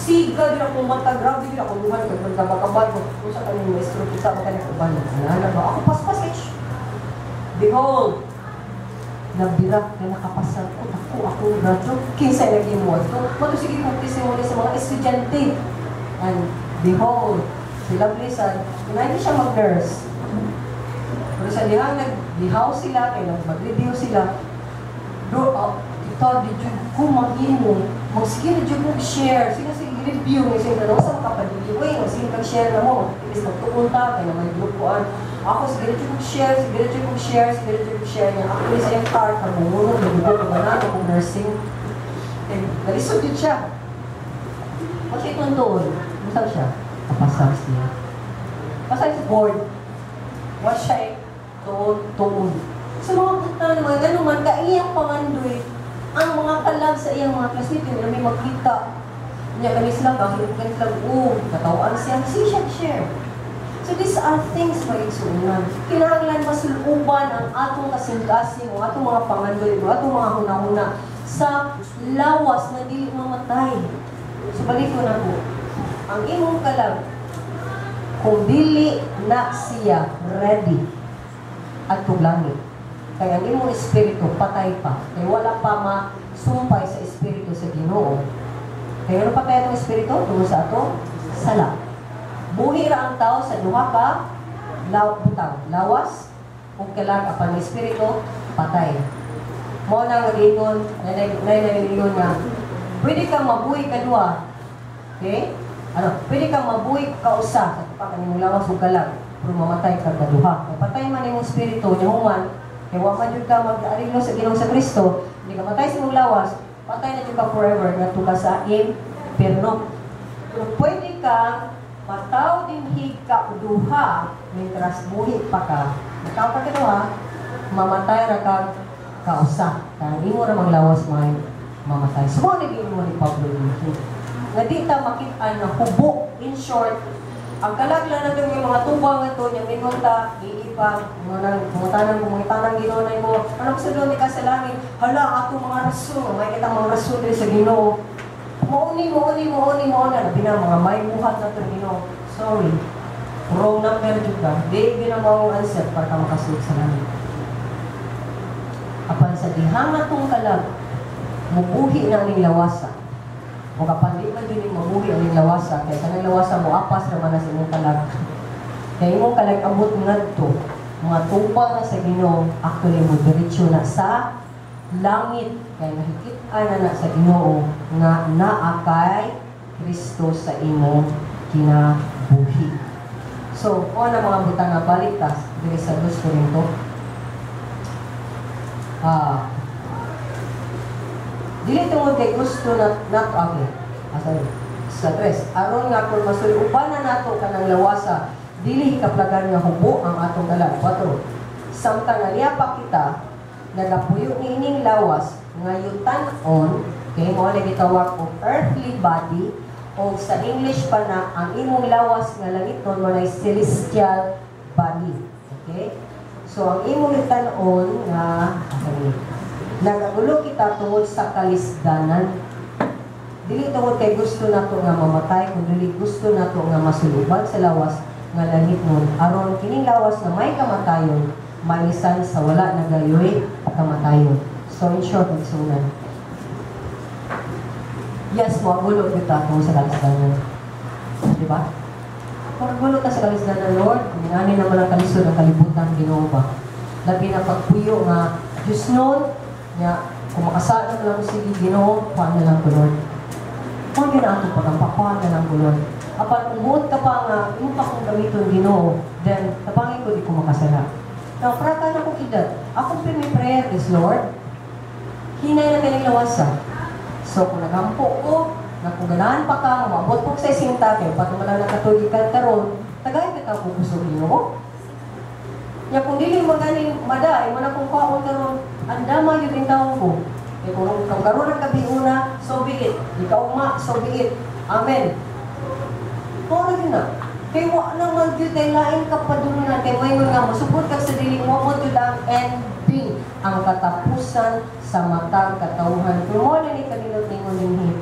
Siga din ako mata, grabe din ako luhan kay pagkabakabal ko. Kung sa kaning maestro kita ba kaning uban. Ano ba? Ako paspas kay. Behold, nabira kay nakapasar ko ako ako graduate kinsa lagi mo to. Mato sige kong testimony sa mga estudyante. And behold, si Lovely sa kinahanglan siya mag-nurse. Pero sa dihang nag-dihaw sila kay nag-review sila. Do kita di jud ko maghimo, magsige na jud mo share, sige sige review ni sila no sa makapadili way, magsige kag share na mo, imbes magtuon ta kay na may grupoan. Ako, sige na kong share, sige na kong share, sige na kong share niya. Ako sa iyang car, kamunod, nagugo ko na, akong nursing. Eh, nalisod yun siya. Kasi itong doon, gusto siya, kapasar siya. Basta sa board, wa siya eh, tuon, tuon. Sa mga puta naman, ano man, kaiyang pangandoy, ang mga kalag sa iyang mga classmate, yun may magkita. Niya kami sila, bakit kami sila, oh, katawaan siya, si siya share. So these are things, mga igsuunan. Kinahanglan masuluban ang atong kasing-kasing o atong mga pangandoy o atong mga hunahuna sa lawas na dili mamatay. So balik ko na po. Ang imong kalag, kung dili na siya ready at langit. Kaya ang imong espiritu patay pa. Kaya wala pa masumpay sa espiritu sa Ginoo. Kaya ano patay atong espiritu? Tungod sa atong sala. Buhi ra ang tao sa duha ka butang, lawas ug kalag, apan ang espiritu patay. Mao na nag-ingon, nay nag-ingon nga pwede kang mabuhi kaduha. Okay? Ano, pwede kang mabuhi kausa sa tupak ang imong lawas ug kalag, pero mamatay ka kaduha. Kay patay man imong espiritu nya human, kay wa man jud ka mag-ariglo sa Ginoong sa Kristo, hindi ka matay sa imong lawas, patay na jud ka forever ngadto ka sa impierno. Pero pwede kang mataw dinhi ka duha mientras buhi pa ka. Mataw ka kaduha, mamatay ra ka kausa. Kaya imo ra manglawas may mamatay. So, mo ni mo ni Pablo dito. Nga di ta makit-an na hubo. In short, ang kalaglan na yung mga tubang nga to, yung ingon ta, iipa, mo nang pangutanan mo, mga Ginoo na mo, ano sa doon ka sa langit, hala, ato mga rason, may kita mga rason diri sa Ginoo. Mauni, mauni, mauni, mauna, labi na mga may buhat na to Ginoo. Sorry, wrong number jud ka. Di gyud ang maong answer para ka makasud sa langit. Apan sa dihang atong kalag, mubuhi na ning lawasa. O kapan di man jud mabuhi ang ning lawasa, kay kanang lawasa mo apas ra man na sa imong kalag. Kay imong kalag abot ngadto, mga tubang na sa Ginoo, actually mo diretso na sa langit kay nakikit-an na na sa Ginoo nga naa kay Kristo sa imong kinabuhi. So, o na mga butang nga balik ta diri sa 2 Corinto. Dili tungod kay gusto na not okay. Sorry. Sa tres, aron nga kung masuluban na nato kanang lawasa, dili hikaplagan nga hubo ang atong kalag. 4. Samtang nga pa kita nagapuyo niining lawas nga yutan-on, kay mo na gitawag og earthly body, o sa English pa na ang imong lawas nga langiton mo na celestial body. Okay? So ang imong yutan-on nga okay, nagagulo kita tungod sa kalisdanan. Dili tungod kay gusto nato nga mamatay, kun dili gusto nato nga masuluban sa lawas nga langit nun, aron kining lawas nga may kamatayon malisan sa wala na gayoy kamatayon. So in short, magsunan. Yes, mo gulo kita tungod sa kalisdanan. Di ba? Kung gulo ta sa kalisdanan, Lord, kung ngani naman ang kalisod ang kalibutan, Ginoo ba? Labi na pagpuyo nga Diyos nun, nga kung makasala na lang sige Ginoo, kuhaan na lang ko, Lord. Kuhaan yun na atong pagampa, kuhaan na lang ko, Lord. Apan kung buot ka pa nga, imo pa kong gamiton Ginoo, then tabangin ko di ko makasala. Now, para ka na kong edad, akong pirmi prayer is, Lord, hinay na kaning lawasa. So, kung nagampo ko, na kung ganahan pa ka, maabot po sa isinta, kaya pag wala nakatulog ka karon, tagay ka ka kung Ginoo. Nya kung dili maganing maday, mo na kung kaon karon, andama yun yung taong ko. Kaya kung karon ang gabi una, so be it. Di ka uma, so be it. Amen. Mao na yun na. Kay wa naman gyud kay lain ka padulungan kay moingon nga mosupot ka sa dili mo mo gyud ang ending, ang katapusan sa matag katawhan. Pero mo na ni kanino tingon dinhi.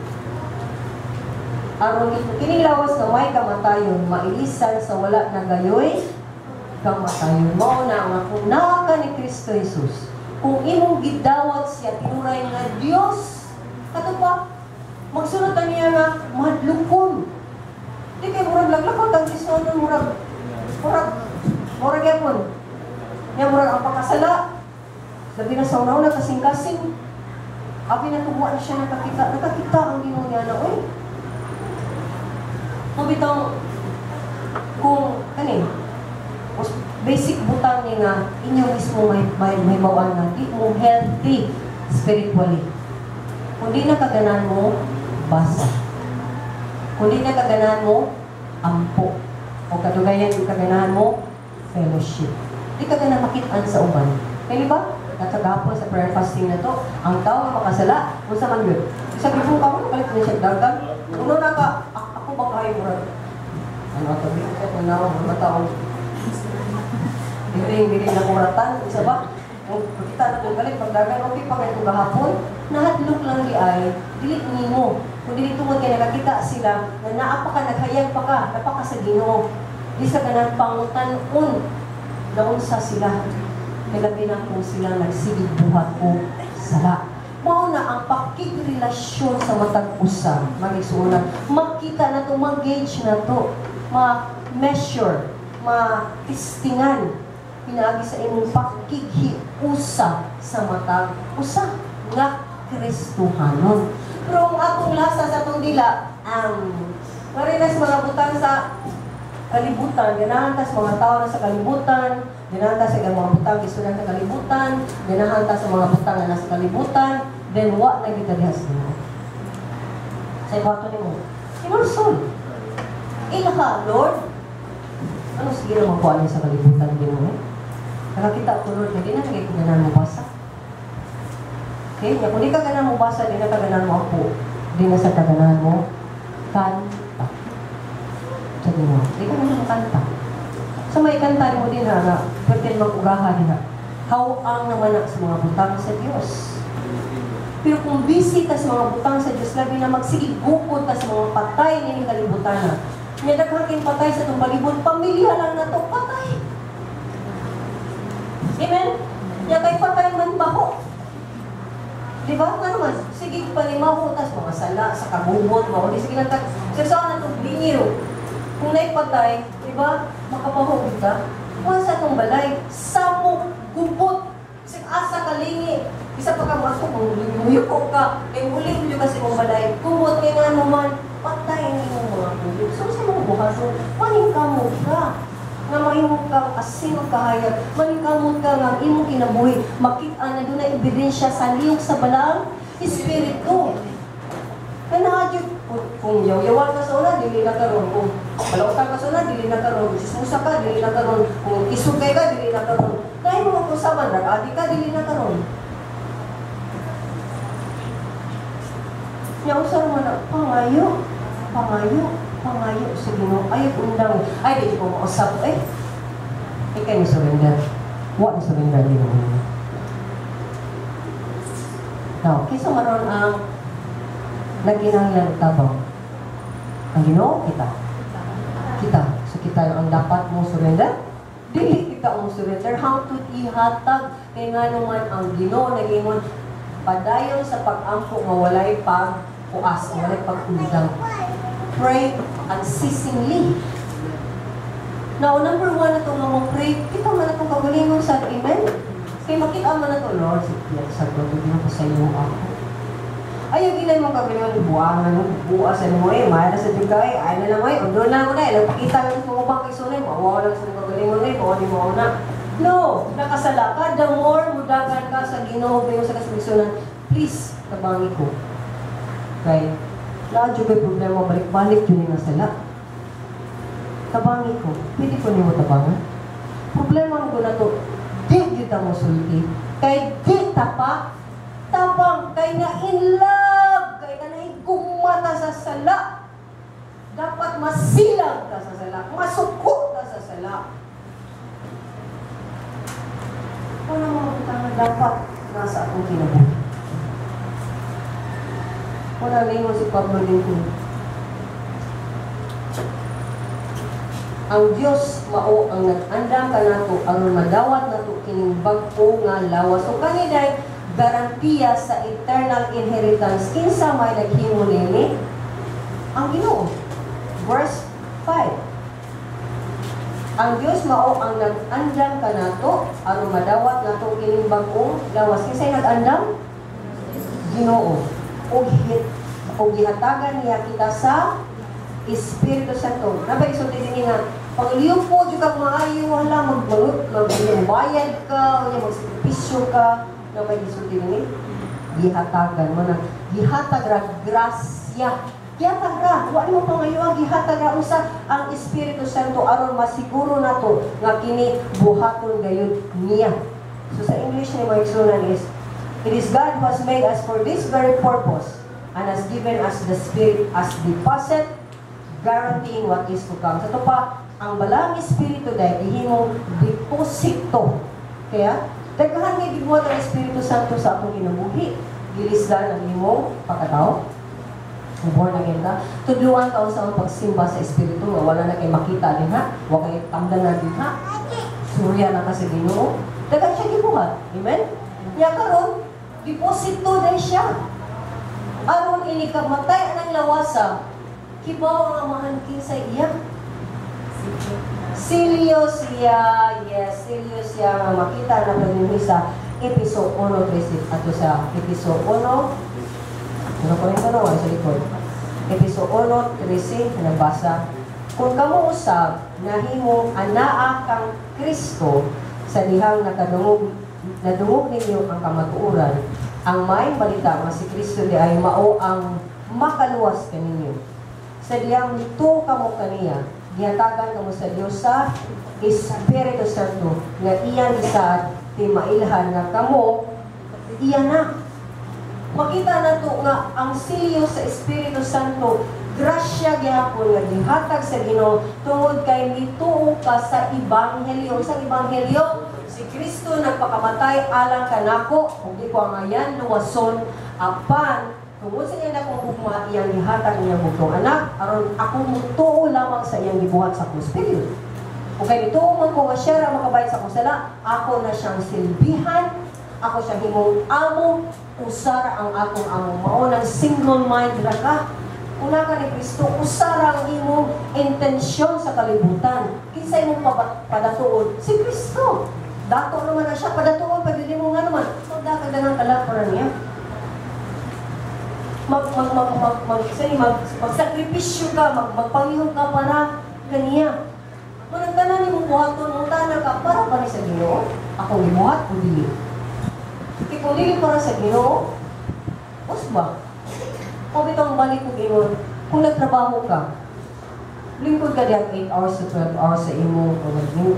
Aron kining lawas nga may kamatayon mailisan sa wala na gayoy kamatayon. Mao na nga kung naa ka ni Kristo Jesus, kung imong gidawat siya tinuray nga Dios, kato pa magsunod ta niya nga mahadlokon. Di kay murag laglakot ang Kristohanon, murag murag murag gyapon. Nya murag ang pakasala. Labi na sa una-una kasing-kasing. Abi na tuwa na siya nakakita, nakakita ang Ginoo niya na oy. Mabitang kung kani Basic butang ni nga inyo mismo may bawaan nga di mo healthy spiritually. Kung di na kaganahan mo basa. Kung di na kaganahan mo ampo. O kadugayan di kaganahan mo fellowship. Di ka ganahan makit-an sa uban. Kaya ba? Natagapon sa prayer fasting na to, ang tao nga makasala, unsa man yun? Sa gipong ka mo, kalit na siya dagan. Uno na ka, ako ba kayo murag? Ano ato, di ko na mga tao. Dili, dili na kuratan, isa ba? Kung kita na kung galit, pagdagan, okay pa kayo kung gahapon, nahadlok lang di ay, dili nimo. Kung dili tungod kay nakakita sila, na naa pa ka, naghayag pa ka, napaka sa Ginoo. Di sa ganang pangutan-on, naunsa sila. Kaya labi na kung sila nagsigig buhat o sala. Mao na ang pakigrelasyon sa matag usa, magigsuonan. Makita na to, mag-gauge na to, ma-measure, ma-testingan, pinaagi sa imong pakighiusa sa matag usa nga Kristohanon. Pero ang atong lasa sa atong dila, ang marinas mga butang sa kalibutan, ganahan ta sa mga tao na sa kalibutan, ganahan ta sa mga butang gisudan sa kalibutan, ganahan ta sa mga butang na nasa kalibutan, then wa na kita diha sa Ginoo. Sa ibato nimo, hinulsol. Ila Lord. Ano sige naman po sa kalibutan Ginoo eh? Nakakita ko, Lord, na di na nagay ko ganahan mo basa. Okay? Nya, kung di ka ganahan mo basa, di na ka ganahan mo ampo. Di na sa kaganahan mo kanta. Sa Ginoo. Di ka ganahan mo kanta. So may kanta mo din ha, na pwede mag-ugaha din ha. Hawang naman na sa mga butang sa Dios. Pero kung busy ka sa mga butang sa Dios, labi na magsigig gukod ka sa mga patay nining kalibutan na. Nya daghang king patay sa itong palibot, pamilya lang na to, patay. Amen? Nya kay patay man baho. Di ba? Nga naman, sige palimaho, tas mga sala sa kagubot, mao di sige lang ta. Sa saan na itong lingiw? Kung naipatay, di ba, makapaho kita. Kuha sa itong balay, samok, gubot, isang asa kalingi. Isa pa ka maso, kung muyuko ka, kay muli mo kasi mong balay, gubot kay nga naman, patay ni mong mga kuyog. So, sa mga buhason, maningkamot ka. Nga mahimong kang asin o kahayag, maningkamot ka nga ang imong kinabuhi, makita na doon na ebidensya sa liyok sa balang espiritu. Kaya kung yaw-yawan ka sa una, dili na karon. Kung palautan ka sa una, dili na karon. Kung sismusa ka, dili na karon. Kung isugay ka, dili na karon. Dahil mga kusaban, nag-adi ka, dili na karon. Nya usar man na, pangayo, pangayo, pangayo sa Ginoo. Ay, undang. Ay, di ko mausap. Eh, ikay ni surrender. Wa ni surrender Ginoo. Now, kinsa maron ang nagkinahanglan tabang? Ang Ginoo, kita. Kita. So kita ang dapat mo surrender. Dili kita mo surrender. Hangtod ihatag kay ngano man ang Ginoo nagingon padayon sa pag-ampo nga walay pagpuas, walay pag-undang. Pray unceasingly. Now, number one na itong nga mo pray, kita man itong kagalingon sa amen. Kay makita man na ito, Lord, sa Ginoo ko sa iyo ako. Ayaw ginay mo kagalingon, buwangan mo, buwasan mo eh, mahal na sa dugay, ay na lang ay, undo na mo na, ilang pakita lang sa mga bangkay sunay, mawawa lang sa mga kagalingon eh, mawa di mo na. No, nakasala ka, the more mudagan ka sa Ginoo, gayon sa kasumisunan, please, tabangi ko. Kay, lahat yung may problema, balik-balik yun yung nasala. Tabangi ko, pwede ko niyo tabangan. Problema mo na to, di kita mo sulti. Kay di tapa, tabang, kay na in love, kay ka nahigumata sa sala. Dapat masilag ka sa sala, masuko ka sa sala. Ano mga butang na dapat nasa akong kinabuhi? Wala lingon si Pablo dito. Ang Dios mao ang nag-andam kanato aron madawat nato kining bag-o nga lawas. So kaniday garantiya sa eternal inheritance kinsa may naghimo nini? Ang Ginoo. Verse 5. Ang Dios mao ang nag-andam kanato aron madawat nato kining bag-ong lawas. Kinsay nag-andam? Ginoo. Og gihatagan niya kita sa Espiritu Santo. Naa bay isulti dinhi nga pangliupo jud kag maayo, wala mag magbayad ka, unya magsakripisyo ka? Naa bay isulti dinhi? Gihatagan mo na, gihatag ra, grasya. Gihatag ra, wa nimo pangayo, gihatag ra usa ang Espiritu Santo aron masiguro nato nga kini buhaton gayud niya. So sa English ni mga igsuonan is, "It is God who has made us for this very purpose and has given us the Spirit as deposit, guaranteeing what is to come." Sa ato pa, ang Balaang Espiritu dahil gihimong deposito. Kaya, daghan nga gibuhat ang Espiritu Santo sa atong kinabuhi. Gilisdan ang imong pagkatao. Born again ka. Tudluan ka sa ang pagsimba sa Espiritu nga wala na kay makita din ha. Wa kay tamdan na din ha. Surya na ka sa Ginoo. Daghan siya gibuhat. Amen? Nya karon, deposito dahil siya. Aron ini ka matay ang lawasa, kibaw ang Amahan kinsa iya. Silyo siya, yes, silyo siya nga makita na dinhi sa Episo 1:13 ato sa Episo 1. Ano ko rin tanong sa likod? Episo 1:13, nabasa, "Kung kamo usab nahimong anaa kang Kristo sa dihang nakadungog nadungog ninyo ang kamatuoran, ang maayong balita nga si Kristo di ay mao ang makaluwas kaninyo. Sa dihang mituo kamo kaniya, gihatagan kamo sa Dios sa Espiritu Santo nga iyang gisaad timailhan nga kamo iya na." Makita nato nga ang silyo sa Espiritu Santo, grasya gihapon nga gihatag sa Ginoo tungod kay mituo ka sa ebanghelyo. Sa ebanghelyo, si Kristo nagpakamatay alang kanako ug di ko angayan luwason, apan tungod sa iyang dakong gugma, iyang gihatag niyang bugtong anak aron ako mutuo lamang sa iyang gibuhat sa krus. Period. Kung kay mituo man ko nga siya ra makabayad sa akong sala, ako na siyang silbihan, ako siyang himong amo, usara ang atong amo. Mao nang single mind ra ka. Kung naa ka ni Kristo, usara ang imong intensyon sa kalibutan. Kinsa imong padatuon? Si Kristo. Dato naman na siya, padatuon pag mo nga naman. Magdakag na ng kalag para niya. Mag mag mag mag mag sorry, magsakripisyo ka, magpangihog ka para kaniya. Manang tanan nimo buhaton mo tanan ka para ba ni sa Ginoo? Akong gibuhat o dili? Kay kung dili para sa Ginoo, usba. O bitong balik ko ingon, kung nagtrabaho ka, lingkod ka diyan 8 hours to 12 hours sa imo, o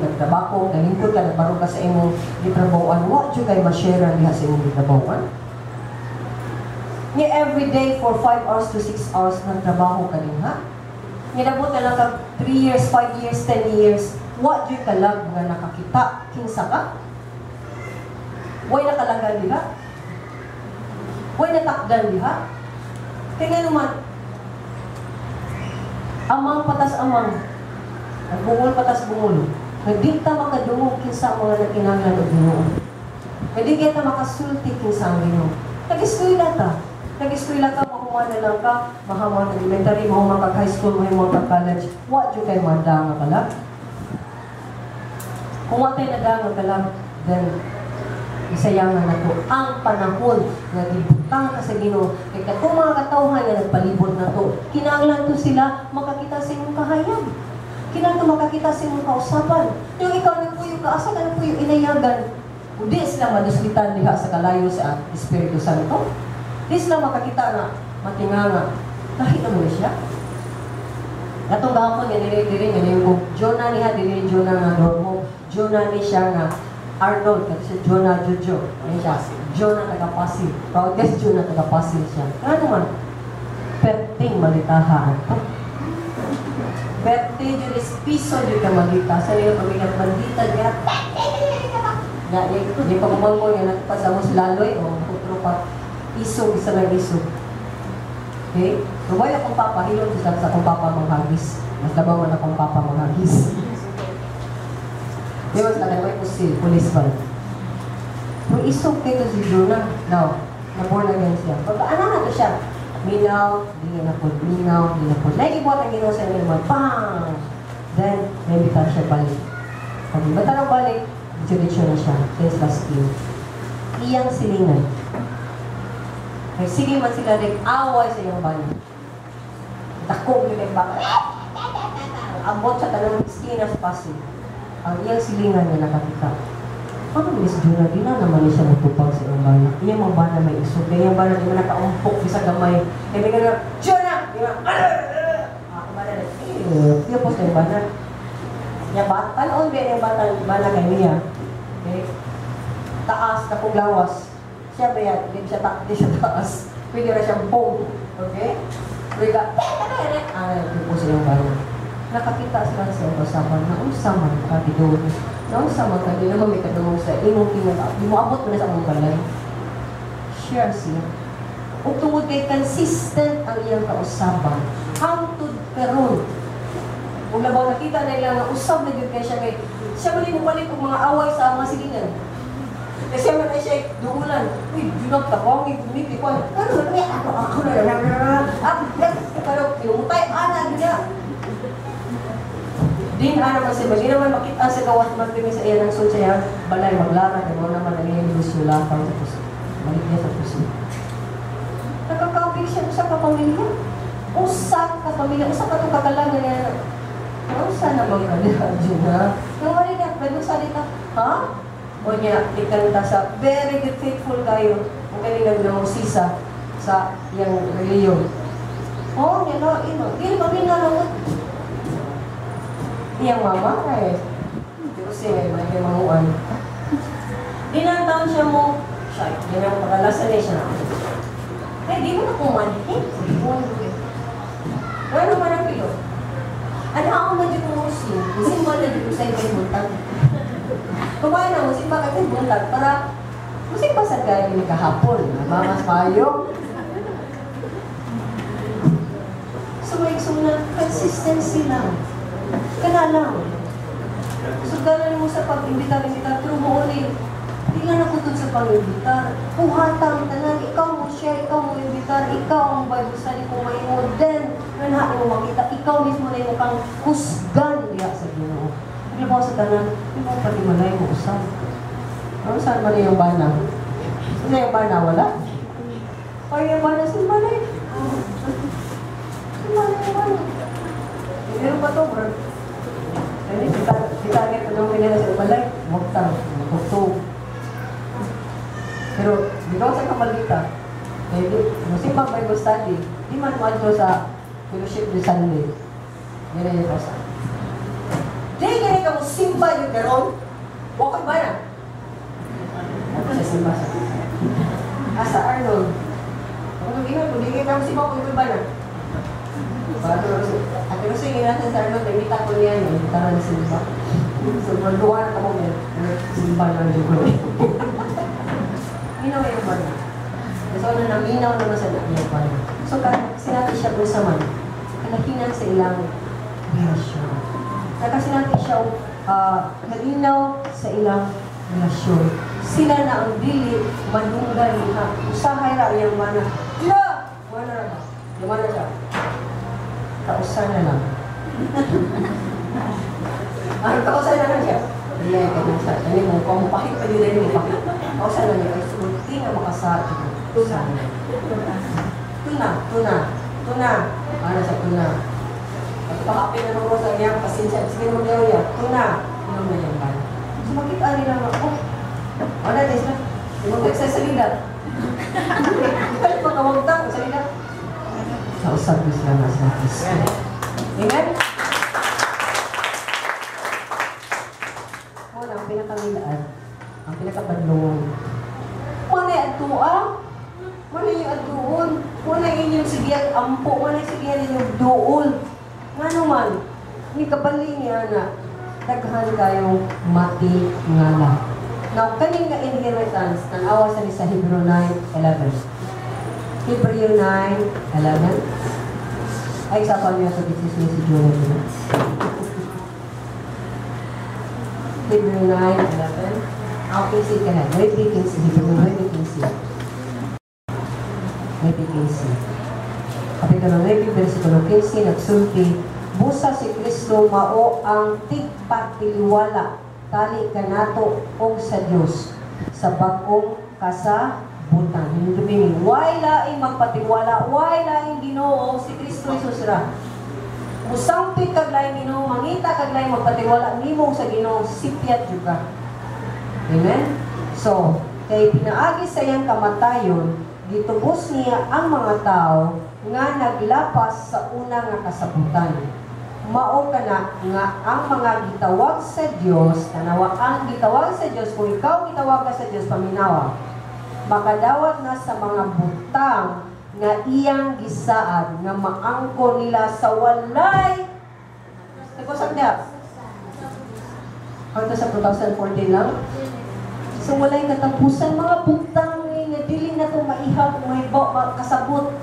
nagtrabaho, naglingkod ka, nagbarog ka sa imong gitrabahoan, wa jud kay ma-share diha sa imong gitrabahoan. Ni every day for 5 hours to 6 hours nagtrabaho ka din ha. Nga nabot na lang kag 3 years, 5 years, 10 years, wa jud kalag nga nakakita kinsa ka. Way nakalagan diha. Way natakdan diha. Kaya nga naman, amang patas amang, ang bungol patas bungol, nga di ta makadungog kinsa ang mga nagkinahanglan og Ginoo. Nga di kita makasulti kinsa ang Ginoo. Nag-eskwela ta. Nag-eskwela ka, mahuman na lang ka, mahuman ka elementary, mahuman ka high school, mahuman ka college. Wa jud kay manda nga kalag. Kung wa tay nada nga kalag, then isayangan na to ang panahon nga gibutang ka sa Ginoo, kay katong mga katawhan nga nagpalibot na to, kinahanglan to sila makakita sa imong kahayag, kinahanglan to makakita sa imong kausapan. Yung ikaw nagpuyo ka, asa ka nagpuyo? Inayagan. Ug di sila maduslitan diha sa kalayo sa Espiritu Santo. Di sila makakita nga matinganga kahit ano siya. Katong gahapon nga diri diri nga yung Jonah niya, dili Jonah nga Dormo, Jonah ni siya nga Arnold, kasi si Jonah Jojo. Ano siya? Jonah taga Pasig. Proud guys, Jonah taga Pasig siya. Nga naman, perting malitaha ato. Perte jud is piso jud ka malita. Sa niyo kami ng bandita niya. Na, di, di pa kumangko nga nagpasamos laloy o kutro pa. Isog, isa lang isog. Okay? So, why akong papa? Hilom sa akong papa manghagis. Mas labaw man akong papa manghagis. Di ba sila may pusil, pulis ba? Pero isog kay to si Jonah. Now, na-born again siya. Pagka ano na to siya? Minaw, di na po, minaw, di na po. Nagibuhat ang Ginoo sa inyo naman, bang! Then, naimbitahan siya balik. Pag imbitahan ng balik, diretso na siya since last year. Iyang silingan. Kay sige man sila nag-away sa iyang bana. Dako gyud ang baka. Abot sa tanang iskina sa Pasig. Ang iyang silingan nga nakakita. Ano ni si Jonah? Di na naman siya mutupag sa iyang bana. Iyang mga bana may isog. Iyang bana di man nakaumpok bisa gamay. Kaya bigla na, "Jonah!" Di ba? Ah, bana na. Eh, tapos yung bana. Niya ba? Tanon ba yung bata, bana kay niya? Okay? Taas, dakong lawas. Siya ba yan? Di siya taas. Pwede na siyang boom. Okay? Pwede ah, tipo sa iyang bana. Nakakita sila sa usapan na unsa man ka doon. Na unsa man ka, di naman may kadungog sa imong tinga. Di mo abot mo na sa among balay. Share siya. Ug tungod kay consistent ang iyang kausaban, hangtod karon. Ug labaw nakita nila nga usab na gyud kay siya, kay siya man mo palit og mga away sa mga silingan. Kasi man ay siya duulan. "Uy, junag tabangi ni kwan. Ano man ako ako na na na. Ah, pero pinutay ana niya." Din ana man siya, di naman makita sa gawas man kami sa iya ng sa iya balay maglara kay mo naman ang iyang negosyo lakang sa puso. Balik niya sa puso. Nakakapig siya usa ka pamilya. Usa ka pamilya, usa ka tong kakalag niya. Usa naman ka niya, Juna. Nang wali na, pwede mo salita, ha? O niya, ikanta sa very good, faithful kayo. Kung kanina nang sisa sa iyang reliyon. Oh, niya no, ino. Dili kami na lang. Iyang mama, ay, pero siya, may may manguan. Di na taon siya mo, siya, di na pagalasan niya siya. Ay, di mo na kumanhin. Ano man ang pilo? Ano ako na dito mo siya? Simba na dito sa ibang buntag. Kumain na mo, simba ka sa buntag para musimba sa gaya ni kahapon. Mamas payo. So, may na, consistency lang. Kana lang. So, ganan mo sa pag-imbitar-imbitar, pero mo ulit. Di lang nakutod sa pag-imbitar. Puhatang tanan, ikaw mo share, ikaw mo imbitar, ikaw ang Bible study kung may mo. Then, nanhaan mo makita, ikaw mismo na yung kang husgan diya sa Ginoo. Paglabaw sa tanan, di mo pati malay mo usap. Ano saan man yung bana? Saan yung bana? Wala? Ay, yung bana, saan malay? Saan malay yung bana? Meron pa to, bro. Ay, kita kita doon pinila sa balay. Magtang, magtugtog. Pero, di ba sa kamalita, eh, di, musimbang Bible study, di man mo adto sa fellowship di Sunday. Yan yung kosa. Di gani ka mo simba yung karon, wakay ba na? Ako sa simba sa. Asa Arnold. Ako nung ingat, kung di ka mo simba, kung ba na? At pero sige natin sa Arnold, nagmita ko niya, nagmita na simba. So, magduwa na ka mo, simba na yung ko. Minaw yung bana. So, ano na, minaw naman sa yung bana. So, sinabi siya kung sa man, kalakinan sa ilang relasyon. Nakasinati siya kalinaw sa ilang relasyon. Sila na ang dili manunggan niya. Usahay ra iyang mana. Sila! Mana ra ba? Yung mana siya. Kausa na lang. Ano, kausa na lang siya. Iya, ganun siya. Ano mo, kung mapahit pa din na mapahit. Kausa na niya. Ay, sulti nga makasa. Tuna. Tuna. Tuna. Tuna. Ano sa tuna? At pakapin na mo sa niya, pasensya. Sige mo niya, tuna. Inom na yung bala. So makita nila nga, oh, wala na sila. Yung sa salida. Ay, pagkawagtang, salida. Kausap ko sila nga sa Kristo. Amen? Muna, ang pinakamilaan, ang pinakabanlungon. Muna yung adtua. Muna yung aduon. Muna inyong sigihan ampo. Muna yung sigihan inyong duol. Nga naman, ni kabali niya na daghan kayong matingala. Now, kaning nga inheritance, tanawa sa ni sa Hebrew 9:11. Hebrew 9:11. Ay, sa pa niya ito, this is si Jonah. Hebrew 9:11. Ang 15 ka na. 9:15. Hebrew 9:15. 9:15. Kapitulo 9, versikulo 15, nagsulti, busa si Kristo mao ang tigpatiliwala, tali kanato og sa Dios sa bag-ong kasaysayan. Kalibutan. Hindi, way laing magpatiwala, way laing Ginoo, si Kristo Jesus ra. Musampit kag laing Ginoo, mangita kag laing magpatiwala nimo sa Ginoo, sipyat jud ka. Amen? So, kay pinaagi sa iyang kamatayon, gitubos niya ang mga tao nga naglapas sa una nga kasabutan. Mao kana nga ang mga gitawag sa Dios, tanawa, ang gitawag sa Dios, kung ikaw gitawag ka sa Dios, paminawa, makadawat na sa mga butang nga iyang gisaad nga maangko nila sa walay katapusan niya. Hangtod sa 2014 lang. So walay katapusan, mga butang eh, nga dili na to maihap, mahibaw, kasabot.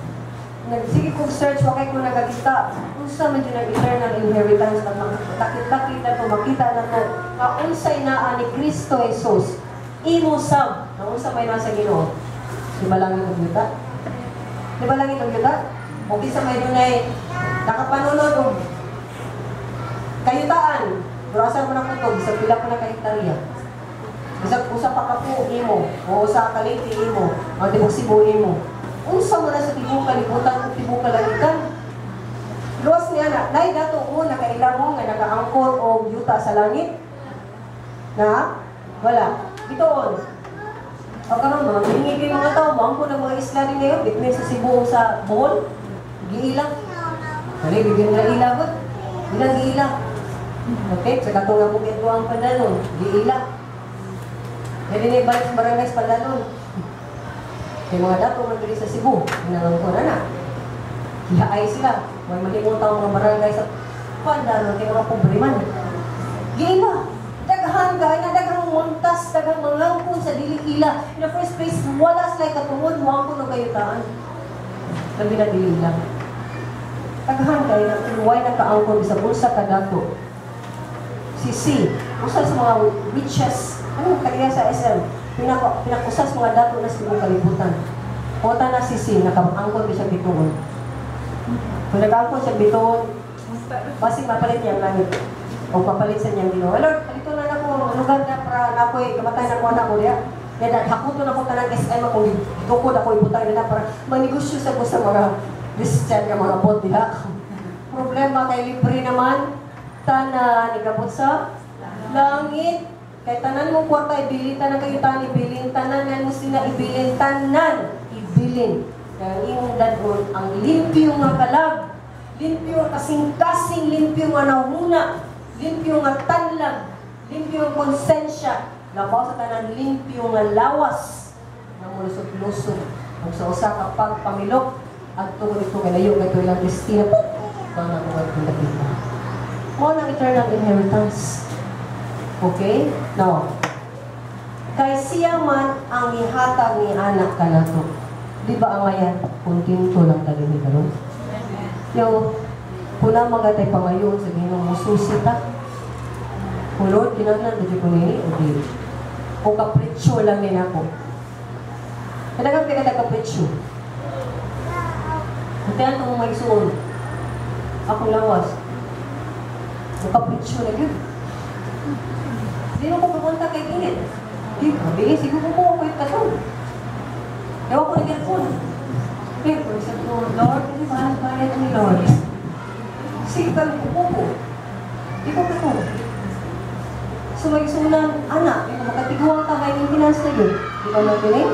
Nagsige kong search, wa kay ko nakakita. Unsa man jud ang eternal inheritance at makita na to, makita na to, nga unsay naa ni Kristo Jesus. Imo sab, na unsa may nasa Ginoo. Di ba langit ug yuta? Di ba langit ug yuta? O kinsa may dunay nakapanunod og kayutaan, Burasa mo na kutob sa pila ko na ka hektarya. Bisag usa pa ka po imo, o usa ka Leyte imo, ang tibok Cebu imo. Unsa mo na sa tibok kalibutan ug tibok kalangitan? Luwas niya na, nay dato mo nakaila mo nga nakaangkon og yuta sa langit? Na? Wala. Bituon. O karon mga mingi kay mga tao, moangkon ang mga isla ni ngayon, between sa Cebu ug sa Bohol, giila. Dali, bigyan nga ila gud. Bilang giila. Okay, sa katong nga bukid ko ang Pandanon, giila. Dili ni balik sa barangay sa Pandanon. Kay mga dato man diri sa Cebu, nangangkon na na. Gihaay sila. May mahimong tao mga barangay sa Pandanon kay mga pobre man. Giila. Daghan kay na daghang montas, daghang mangangkon sa dili ila. In the first place, wala sila katungod moangkon og kayutaan. Labi na dili ila. Daghan kay na way nakaangkon sa bulsa ka dato. Si C, usa sa mga richest, ano kaya sa SM, pinakusas mga dato na sa tibuok kalibutan. Kota na si C, nakaangkon siya bituon. Kung nakaangkon siya bituon, basig mapalit niya ang langit. O papalit sa niyang Ginoo. Lord, palito na nako ang lugar na para nakoy kamatay na ko anak ko diya. Kaya hakuto na ko tanang SM ako gitukod ako ibutang nila para manegosyo sa ko sa mga Christian nga mga bot diha. Problema kay libre naman tanan igabot sa langit. Kay tanan mo kwarta ibilin, tanan kayo tanan ibilin, tanan nga mo sila ibilin, tanan ibilin. Kaya ang imong dadon ang limpyo nga kalag, limpyo nga kasing-kasing, limpyo nga nahuna, limpyo nga tanlag, limpyo nga konsensya, labaw sa tanan limpyo nga lawas, nga mulusog-lusog. Ug sa usa ka pagpamilok, adto ko dito kay layo kay ilang Christina, mga ko kita. Mao nang eternal inheritance. Okay? Now, kay siya man ang ihatag ni anak kanato. Di ba ang ayan, kontento lang ta dinhi karon? Yo, kung na magatay pangayon sa Ginoo, mususi ta. Kung Lord, kinahanglan ba ko nini o dili? O kapritsyo lang ni nako. Kadagang kay kapritsyo. Kaya itong may suon. Akong lawas. O kapritsyo na yun. Hindi mo ko pupunta kay Init. Di, grabe, siguro ko ako yung katong. Ewan ko nag-earphone. Okay, for example, Lord, hindi ba bayad ni Lord? Sige ka lang ko. Di ko ko. So, may sunan, anak, di ko makatiguang ka kay maintenance na yun. Di ba matinig?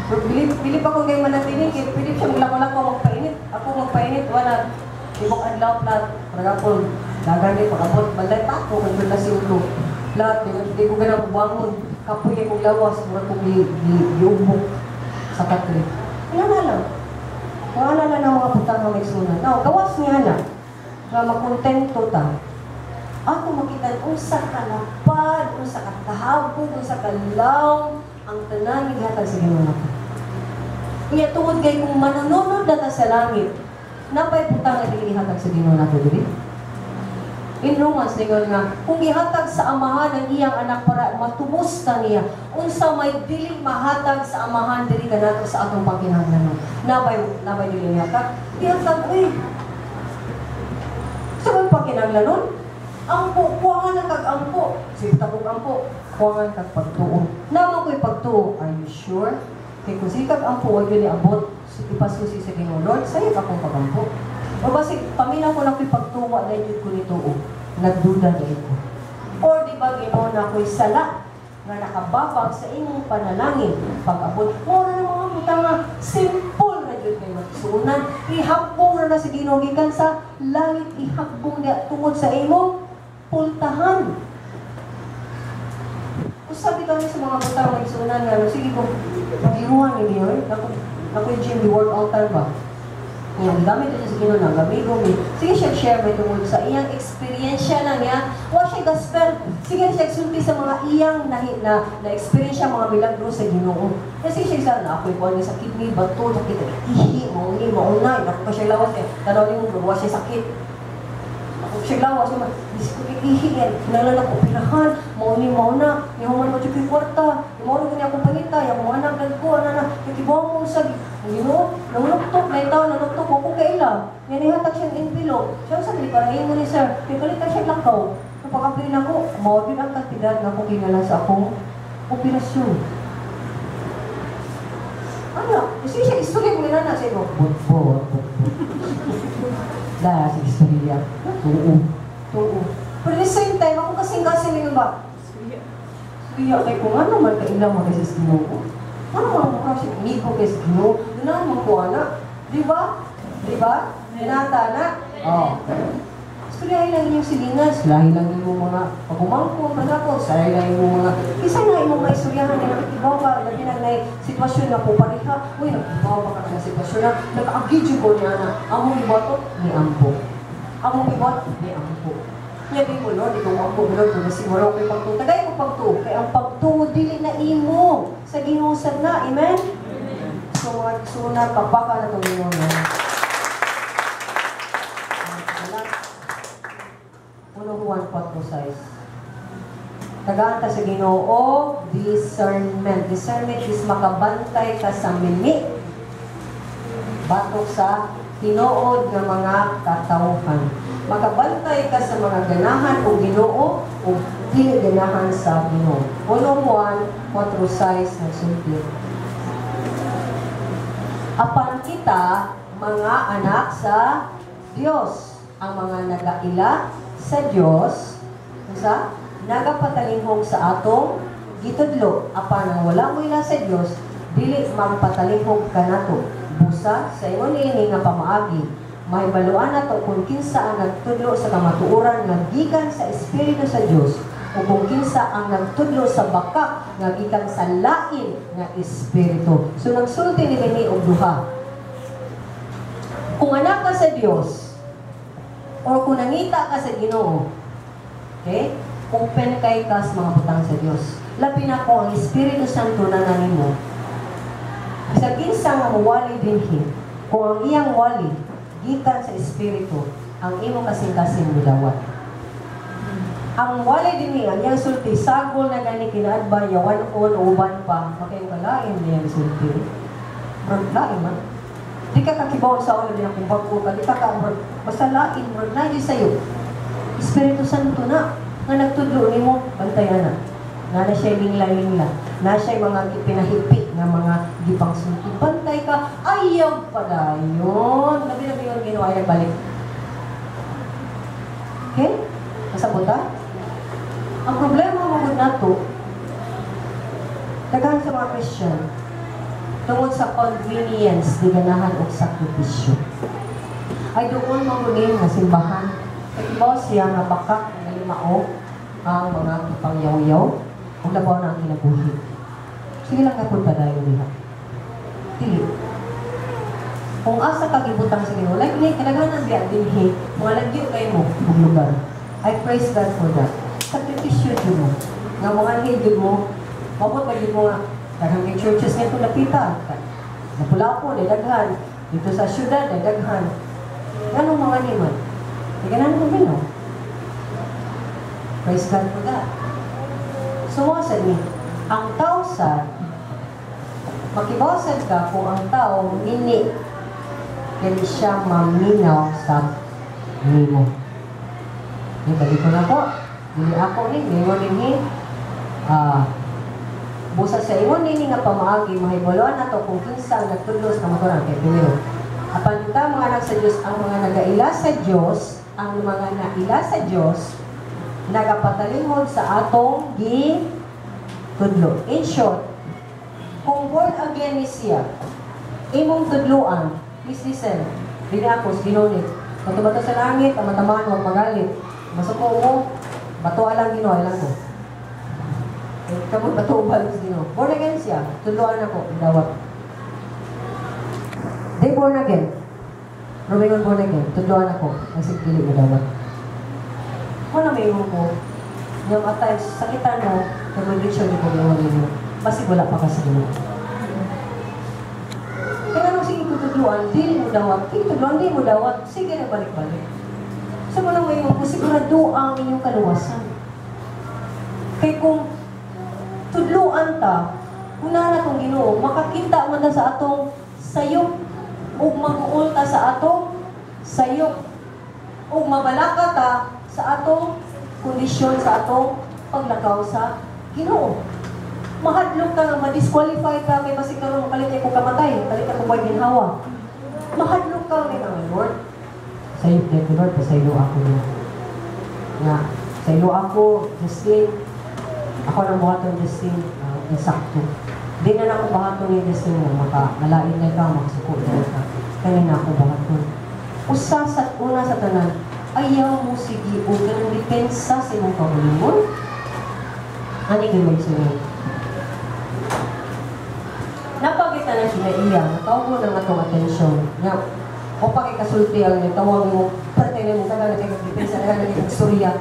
Pero bilib ako kay manatinig, kay bilib siya maglako-lako magpainit. Ako magpainit, wala. Tibok adlaw plat, parang dagan ni pagabot, balay pa ako, kung na si ulo. Plat, di ko ganang buwangon. Kapoy kong lawas, mura kong giubok sa katre. Wala na lang. Wala na lang mga putang nga may sunan. Now, gawas niya na, nga makontento ta. Ako makita unsa ka lapad, unsa ka kahabog, unsa ka lawm, ang tanan gihatag sa Ginoo nako. Unya tungod kay kung manununod na ta sa langit, napay butang nga dili gihatag sa Ginoo nato dili. In Romans ningon nga kung gihatag sa amahan ang iyang anak para matubos ta niya, unsa may dili mahatag sa amahan diri kanato sa atong pangkinahanglanon. Nabay dili nihatag? Gihatag uy. Sa may pangkinahanglanon? Ampo, kuwangan ang kag-ampo. Sige, tabog ampo, kuwangan kag pagtuon. Namo ko'y pagtuo. Are you sure? Kay kung sige kag ampo, wa gyud niabot ipasusi sa Ginoo, "Lord, sayop akong pagampo." O basig paminaw ko na ko'y pagtuo, wa na jud ko nituo. Nagduda dahil ko. Or di ba, Ginoo, na ako'y sala nga nakababag sa imong panalangin pag-abot mo na ng mga butang nga simple na jud kay magsuunan, ihagbong na na sa Ginoo gikan sa langit, ihagbong niya tungod sa imong pultahan. Usabi kami sa mga butang nga igsuunan nga sige ko pagiruhan ni Ginoo, nako nako yung gym di workout time ba. Yung gamit ito sa Ginoo ng amigo mi. Sige siya share may tungod sa iyang eksperyensya lang niya. Wa siya gospel. Sige siya sulti sa mga iyang na experience siya, mga milagro sa Ginoo. Kasi siya sa na ako'y kuan sa kidney, bato, sakit, ihi, mao ni, mao na, ako pa siya lawas eh. Tanaw nimo bro, wa siya sakit. Ako siya lawas, ma, dis ko ihi yan. Kinahanglan ako operahan, mao ni mao na, nihuman mo jud kwarta. Mao ni akong pangita, yang mga anak ko, ana na, kibaw mo sa Ginoo, nanunuktok na itaw, nanuktok ko kaila. Nga nihatag siyang envelope. Siya sa dili para mo ni sir, kay kalit siya lakaw. So pag-apil nako, mao gyud ang kantidad nga ako kingalan sa akong operasyon. Ano? Kasi siya istorya mo na sa imo. Bot bot. Da, sige istorya. Tuo. Tuo. Pero at the same time, ako kasing kasing yung ba? Suya kay kung ano man kailang mo kasi sa Ginoo. Ano man mo kasi amigo kay sa Ginoo. Ganahan mo ko ana. Di ba? Di ba? Hinata na. Oh. Istoryahin lang inyong silingan, sulahin lang inyong mga pagumangko, panako, sulahin lang inyong mga, isa na imong mga istoryahan na nakikibaw ka, labi na na sitwasyon na pupariha, uy, nakikibaw pa ka na sitwasyon na, nag-agidyo ko niya na, among iboto, ni ampo. Among iboto, ni ampo. Niya di mo, Lord, ikaw ampo, Lord, kung nasi wala ko'y pagtuo. Tagay ko pagtuo, kay ang pagtuo, dili na imo, sa Ginoo sad na, amen? So, mga suna, kapaka na itong Ginoo na. Wala. 1 Juan 4:6. Tagaan ta sa Ginoo discernment. Discernment is makabantay ka sa mini batok sa tinuod nga mga katawhan. Makabantay ka sa mga ganahan o Ginoo o dili ganahan sa Ginoo. 1 Juan 4:6 nagsulti. Apan kita mga anak sa Dios, ang mga nagaila sa Dios, sa nagapatalinghong sa atong gitudlo, apan ang wala mo ila sa Dios dili magpatalinghog kanato. Busa sa ingon niini nga pamaagi mahibaluan nato kung kinsa ang nagtudlo sa kamatuoran nga gikan sa Espiritu sa Dios o kung kinsa ang nagtudlo sa bakak nga gikan sa lain nga espiritu. So nagsulti ni Mimi og duha. Kung anak ka sa Dios or kung nangita ka sa Ginoo, okay? Open kay ka sa mga butang sa Dios. Labi na ko ang Espiritu Santo na nanimo. Sa kinsa nga mowali dinhi, kung ang iyang wali gikan sa Espiritu, ang imo kasing-kasing midawat. Ang wali dinhi, ang iyang sulti, sagol na gani kinaadba, yawan on, uban pa, makayong kalain niya ang sulti. Murag lain man. Di ka kakibaw sa ulo din akong bago ka, di ka ka, murag, basta lain, murag na sa'yo. Espiritu Santo na, nga nagtudlo nimo, bantayan na. Nga na siya lingla-lingla, na siya mga pinahipi nga mga gipangsulti. Bantay ka, ayaw padayon. Labi-labi yung Ginoo ayaw balik. Okay? Nasabot ta? Ang problema mo gud nato, daghan sa mga Christian, tungod sa convenience, di ganahan og sakripisyo. Ay doon mo nga simbahan. Kay siya nga bakak nga limao ang mga gipangyaw-yaw ug labaw na ang kinabuhi. Sige lang ka padayon diha. Dili. Kung asa ka gibutang sa Ginoo, like ni kadaghanan biya dinhi, mga lagyo kay mo ug lugar. I praise God for that. Sakripisyo jud mo. Nga mga jud mo, mabot pa jud mo nga daghang kay churches nga itong lapita. Lapu-lapu, day daghan. Dito sa syudad, day daghan. Nganong mga niman? Di ganahan mo Ginoo. Praise God for that. So, sad ni, ang tao sad, makibasad ka kung ang tao mini, kaya siya maminaw sa nimo. Ni balik ko na po. Dili ako ni, ningon dinhi, Busa sa ingon nini nga pamaagi, mahibaloan nato kung kinsa ang nagtudlo sa kamatuoran. Kay primero, apan kita mga anak sa Dios, ang mga nagaila sa Dios, ang mga naila sa Dios nagapatalingod sa atong gi tudlo. In short, kung born again ni siya, imong tudluan, please listen, dili ako, Ginoo ni. Bato-bato sa langit, ang matamaan, huwag magalit. Masuko mo, bato alang Ginoo, alang ko. Eh, kamo bato ba sa Ginoo? Born again siya, tudluan ako, dawat. They born again. Rumingon born again, tudluan ako, kasi dili mo dawat. Kung na may ko, yung at times, sakitan mo, nag-reach ko mo ninyo, basig wala pa ka sa Ginoo. Kaya nung sige tutudluan, di mo dawat, sige tudluan, di mo dawat, sige na balik-balik. So mo nang may ko, sigurado ang inyong kaluwasan. Kay kung tudluan ta, kung na tong Ginoo, makakita man ta sa atong sayop, ug mag-uol ta sa atong sayop, ug mabalaka ta sa atong kondisyon, sa atong paglakaw sa Ginoo. Mahadlok ka nga ma-disqualify ka kay basig karon makalit ko kamatay, kalit ako buhay ginhawa. Mahadlok ka nga nga Lord. Sayop na ko Lord, pasaylo ako niya. Nga, saylo ako, Justin, ako nang buhaton Justin, insakto. Di na ako buhaton ni Justin nga maka malain na ka, makasuko na ka. Kani na ako buhaton. Usa sa una sa tanan, ayaw mo sige og kanang depensa sa imong kaugalingon. Ani gyud magsunod. Napakita na siya iya, natawag mo ng atong atensyon. Nga, o pakikasulti ang nagtawag mo, parte na mo, tagal na kayo depensa, tagal na kayo istorya.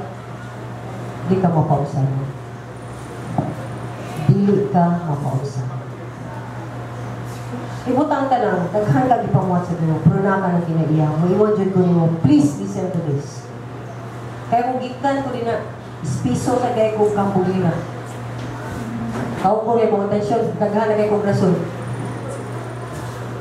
Di ka mapausan. Dili ka mapausan. Ibutang ka lang, daghan ka gipamuhat sa Ginoo, pero naa ka ng kinaiya. Moingon jud ko nimo, please listen to this. Kaya kung gikan ko din na, ispiso sa kay kong kambugira. Ako ko rin kong atensyon, daghan na kay kong rason.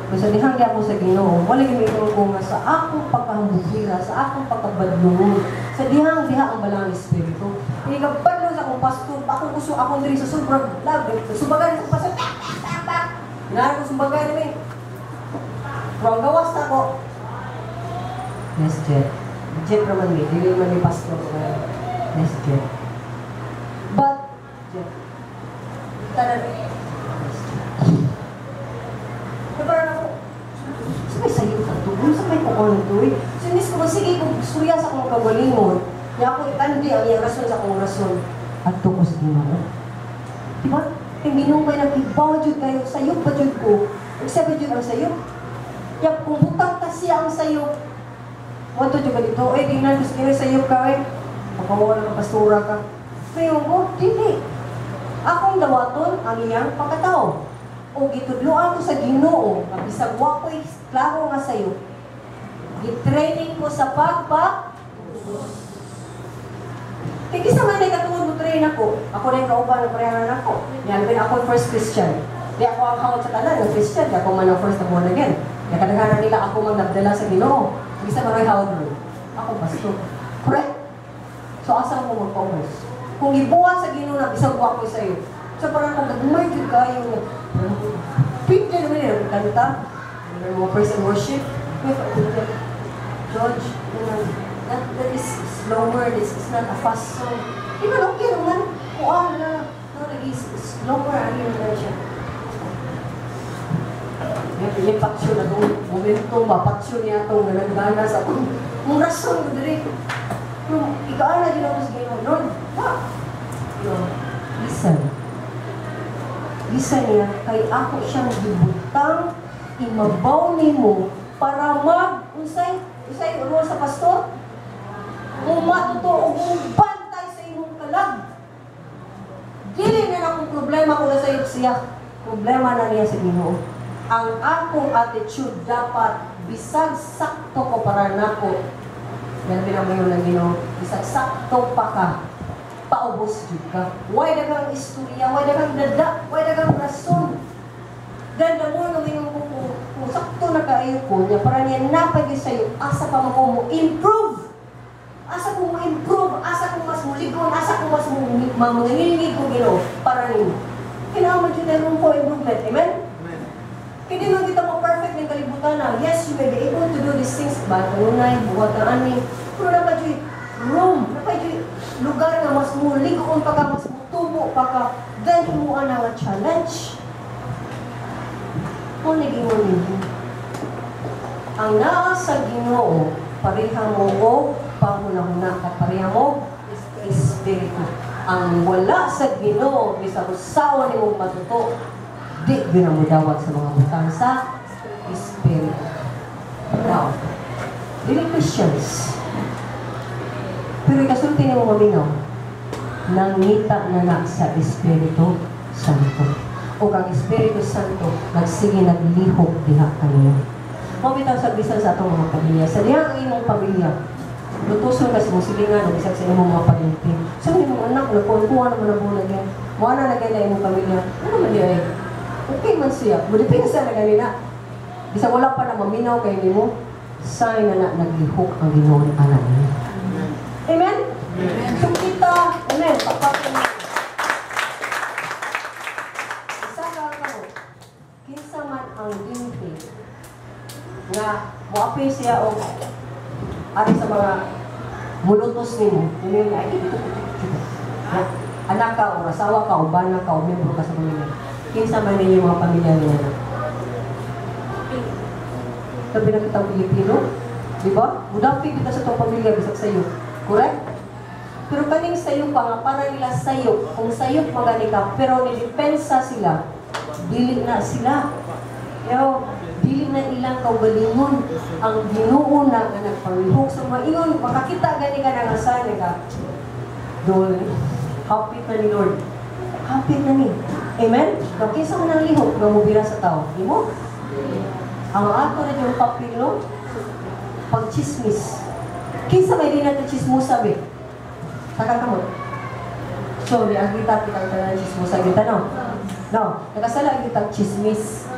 Kung sa dihang ako sa Ginoo, wala gyud ko nga sa akong pagkahambugira, sa akong pagkabadlungon, sa dihang diha ang balang espiritu. Hindi ka badlong sa akong pastor, akong gusto akong diri sa sobrang lag, sumbagan sa akong pastor, tak, tak, tak, tak. Inahan ko sumbagan namin. Pero ang gawas na ako, yes, Jet. Jet naman mi, dili man ni pastor ko. Yes, Jet. But, Jet, tanan, yes, Jet. Pero parang ako, sa may sayo sa tugon, sa may kukunan to eh. So, inis ko, sige, kung surya sa akong kagalingon, niya ako itandi ang iyang rason sa akong rason. Adto ko sa Ginoo. Diba? Kay Ginoo may nagkibaw jud kayo, sayop pa jud ko. Ug pa jud ang sayop. Ya, kung butang ta siya ang sayop, Wanto jud ka dito, eh, tingnan ko sa Ginoo, sayop ka, eh. Makawa na pastura ka. Ngayon ko, dili. Akong dawaton ang iyang pagkatao. O gitudloan ko sa Ginoo, nga bisag wa ko'y klaro nga sayo. Gitraining ko sa pagpa. Kay kisa man ay katungod mo train ako. Ako na yung kauban ng parehan ako. Yan, bin ako first Christian. Di ako ang hawak sa tanan ng Christian. Di ako man ang first na born again. Kaya kadaghanan nila ako mang nagdala sa Ginoo. Kisa man ay hawak ron. Ako pastor. Correct? So asa mo magpaubos? Kung ibuhat sa Ginoo na bisag wa ko sa iyo. So parang kung nagmay jud kayo, pwede naman yun, kanta, mga praise and worship. George, that is slower, this is not a fast song. Di ba, okay naman, kuan na, no, lagi slower, ano yun na siya. Yung paksyon na itong momentum ba, paksyon niya itong nanagana sa akong, mong rason ko diri. Pero ikaw na ginawa sa Ginoo, Lord, ha? Yun, listen. Listen niya, kay ako siyang gibutang imabaw nimo para mag, unsay, unsay, role sa pastor? Mumatuto o mubantay sa imong kalag. Dili na akong problema kung nasa iyo siya. Problema na niya sa Ginoo. Ang akong attitude dapat bisag sakto ko para nako. Yan pinamayon ng Ginoo. Bisag sakto pa ka, paubos jud ka. Why daghang istorya, why daghang dada, why daghang rason. Then the more nga ko kung sakto na kaayo ko niya para niya napagyo sa'yo, asa pa man ko mo improve. Asa ko mo improve, asa ko mas muligon, asa ko mas mangingilingig ko Ginoo para nimo. Kailangan mo dyan room for improvement. Amen? Kaya di man kita mo perfect ng kalibutan na. Yes, you may be able to do these things, but kanunay, buhat na ani. Pero naa pa juy room, naa pa juy lugar nga mas mulig-on pa ka, mas mutubo pa ka, then himuan na nga challenge. Kung nag-ingon ninyo, ang naa sa Ginoo, pareha mo o panghuna-huna at pareha mo espiritu. Ang wala sa Ginoo, bisag usaon nimong matuto, di gyud na modawat sa mga butang sa espiritu. Now, dili Christians. Pero ikasulti nimo maminaw, nangita na na sa Espiritu Santo. O ang Espiritu Santo nagsige naglihok diha kaniya. Mao bitaw sa bisan sa atong mga pamilya. Sa diha ang imong pamilya, lutuson ka sa imong silingan o bisag sa imong mga paryente. So imong anak, nagkuhan naman ang bulag yan. Mo na lagay na imong pamilya. Ano man di ay? Okay man siya. Mudepensa na ganina. Bisag wala pa na maminaw kay nimo, sign na na naglihok ang Ginoo anak niya. Amen? So kita, amen, papakin mo. Isa ka kamo, kinsa man ang ginti nga moapil siya og ari sa mga mulutos nimo, nimo ay dito dito. Anak ka o asawa ka o bana ka o membro ka sa pamilya. Kinsa man ninyo mga pamilya niyo na? Sabi na kitang Pilipino, di ba? Mudapi kita sa itong pamilya bisag sayo. Correct? Pero kaning sayo pa nga para nila sayo, kung sayop magani ka, pero nidepensa sila, dili na sila. Yo, dili na ilang kaugalingon ang Ginoo na nga nagpanglihok. So maingon, makakita gani ka na nga sana ka. Dol, hapit na ni Lord. Hapit na ni. Amen? Now, kinsa man ang lihok nga mubira sa tao? Imo? Ang ato na yung papel, no? Pagchismis. Kinsa may di nato chismosa, be? Taka kamot. So, di ang kita kita tanan chismosa kita, no? No, nakasala kita chismis.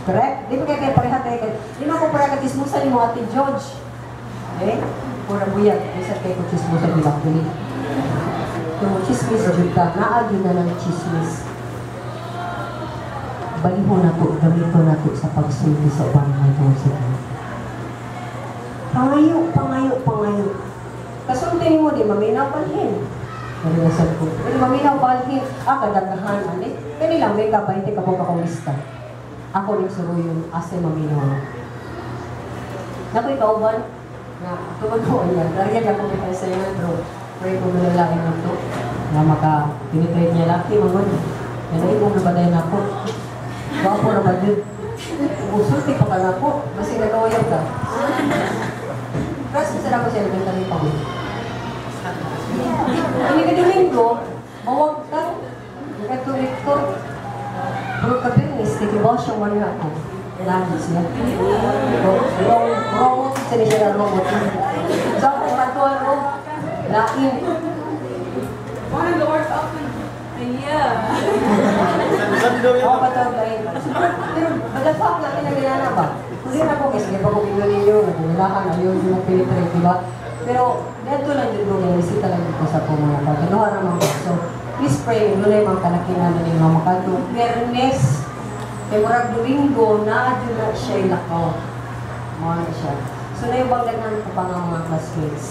Correct? Di ba kay pareha tayo kay di man ko pareha ka chismosa ni mo Ate George. Okay? Pura buyag, bisan kay ko chismosa di actually. Kung chismis jud ka, naa gyud na ng chismis. Balihon na to, gamito na to sa pagsulti sa uban nga tungod sa Ginoo. Pangayo, pangayo, pangayo. Kasulti nimo di maminaw palhin. Dali na sad ko. Di maminaw palhin. Ah, kadaghan ani. Kani lang may ka 20 ka buok akong lista. Ako ning suruyon asa maminaw. Nakoy kauban nga tungod ko niya. Dariyan ako kita sa iyo bro. Pray ko lalaki na to nga maka penetrate niya laki mangon. Yan ay kung nabaday na ako. Gwapo na ba yun? Usulti pa ka na po. Basta nagawayag ka. Tapos sa ako sa elementary pa ko. Ini ka Domingo, mawag ka. Nagka-rektor. Pero kabinis, tikibaw siya man nga ako. Lagi siya. Robot, sila siya na robot. So ako, katuan ko, lain.
One of the worst options. Yeah.
Ako patawag lain. Pero, but the fact na kinagilana ba? Hindi na ko, kasi pa ko gingon ninyo, nagugulahan, ayaw yung penetrate, di ba? Pero, dito lang din ko, bisita lang dito sa akong mga pagkaduha naman ko. So, please pray, doon mga kalakinan na mga makadto. Biyernes, kay murag Domingo, na dyan na siya ilakaw. Mga na siya. So, na yung daghan ko pa nga mga classmates.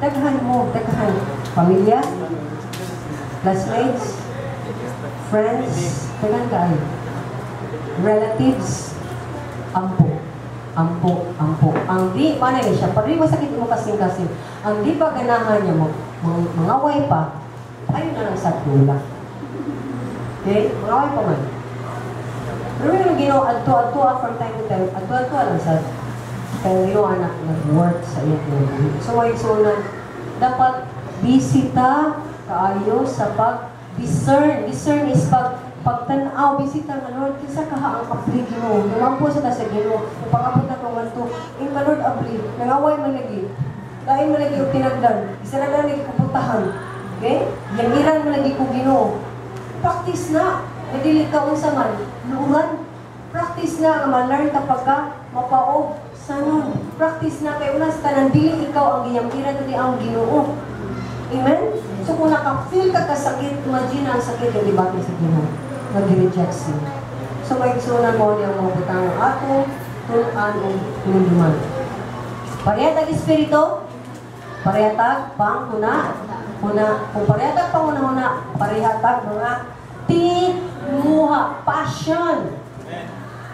Daghan mo, daghan. Pamilya, classmates, friends, daghan kaayo. Relatives, ampo. Ampo, ampo. Ang di, manay ni siya, pag di masakit mo kasing-kasing, ang di pa ganahan niya mo, mangaway pa, ayun na lang sa tula. Okay? Mangaway pa man. Pero yung Ginoo, adto-adto from time to time, adto-adto lang sa kaya Ginoo anak nag-work sa iyong kinabuhi. So, may sunan, dapat bisita kaayo sa pag-discern. Discern is pagtanaw, bisita nga Lord, kinsa kaha ang abli Ginoo. Lumampo sa ta sa Ginoo, pangabot na kong ngadto, in ka Lord abli, nangaway man lagi. Lain man lagi og tinagdan, isa na lang lagi kuputahan. Okay? Yangiran man lagi ko Ginoo. Practice na. Nadili ka unsa man, luuran. Practice na nga ma-learn ka pagka mapaog sanon. Practice na kay una sa tanan dili ikaw ang giyamgiran kundi ang Ginoo. Amen? So kung naka-feel ka kasakit, imagine ang sakit yung dibati sa Ginoo. Nag-reject siya. So may igsunan mo niya mga butang atong tun-an o hinumduman. Pareha tag espiritu, pareha tag panguna, huna. Kung pareha tag panguna-huna, pareha tag mga tinguha, passion.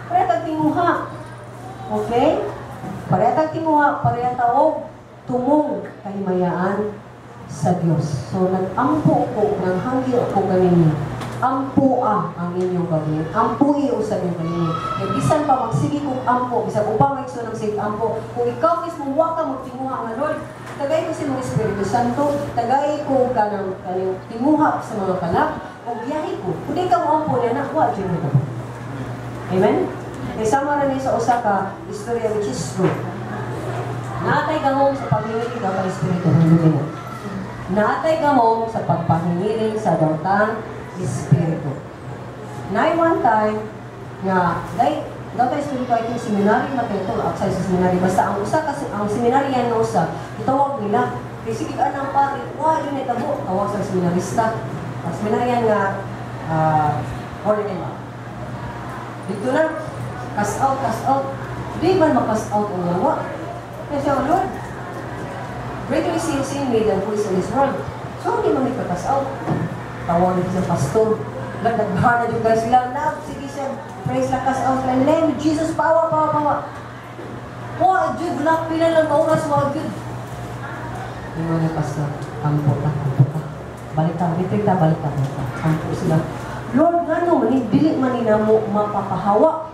Pareha tag tinguha. Okay? Pareha tag tinguha, pareha tao tumong kahimayaan sa Dios. So nag-ampo ko, nanghangyo ko kaninyo. Ampoa ang inyong gawin. Ampui usab inyong gawin. Kaya bisan pa magsige kong ampo, bisag upang maigsoon ang sige ampo, kung ikaw mismo wa ka magtinguha nga, "Lord, tagay ko sa mga Espiritu Santo, tagay ko ka ng kaning tinguha sa mga kalag, o biyahe ko." Kung di ka mo ampo niya na, wa jud mo. Amen? Kay sama ra ni sa usa ka istorya, which is true. Natay gahom sa paghingiling daw Espiritu ng mo. Natay gahom sa pagpahingiling sa daotang Espiritu. Nay one time nga dai daotang Espiritu, I think seminary na ito, outside sa seminary, basta ang usa kasi ang seminaryan nga usa itawag nila kay sige ka nang pare, wa yun tabo tawag sa seminarista. Ang seminaryan nga born again ba? Dito na, cast out, cast out. Di man makas out ang yawa. Kaya siya, "Lord, greater is He in me than who is in this world." So, hindi man may cast out. Tawag nito sa pastor. Nagdaghan na juga sila. Na, sige siya, praise lang, cast out. In the name of Jesus, power, power, power. Wa, jud, na, pila lang ka oras, wa, jud. Yung mga pastor, "Ampo ta, ampo ta. Balik ta, retreat ta, balik ta, balik ta." Ampo sila. "Lord, ngano man, dili man ni namo mapapahawa."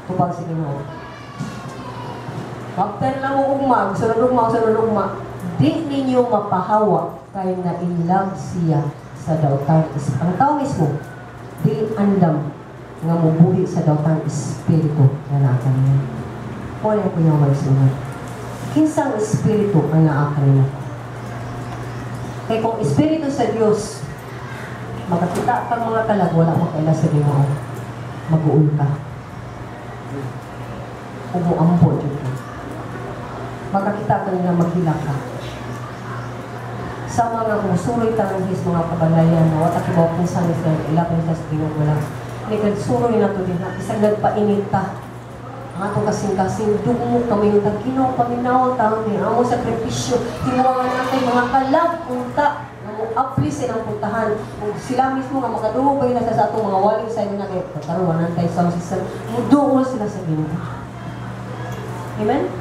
Tubag sa Ginoo. "Magtan lang mo ugma, sunod ugma, sunod ugma. Di ninyo mapahawa kay na in love siya sa daotang ang tao mismo dili andam nga mubuhi sa daotang espiritu nga naa kaniya." Wala ko yung magsunod. Kinsang espiritu ang naa kaniya? Kay kung espiritu sa Dios, makakita kang mga kalag, wala mo kaila sa Ginoo. Mag-uul ka. Umuampo jud ka. Makakita ka nila, maghilak ka. Sa mga musuroy tanong his mga kabalayan, na wata kibaw kung saan sila ila kung sa Ginoo wala. Ni suroy na to din, isang nagpainit ta. Ang atong kasing-kasing, dugmo kami yung Ginoo, paminaw taon ni amo sakripisyo, himuha natin mga kalag unta nga mo apply silang puntahan. Kung sila mismo nga makadungog kayo na sa atong mga waling sa inyo na kay karon wanan tay sound system, muduol sila sa Ginoo. Amen?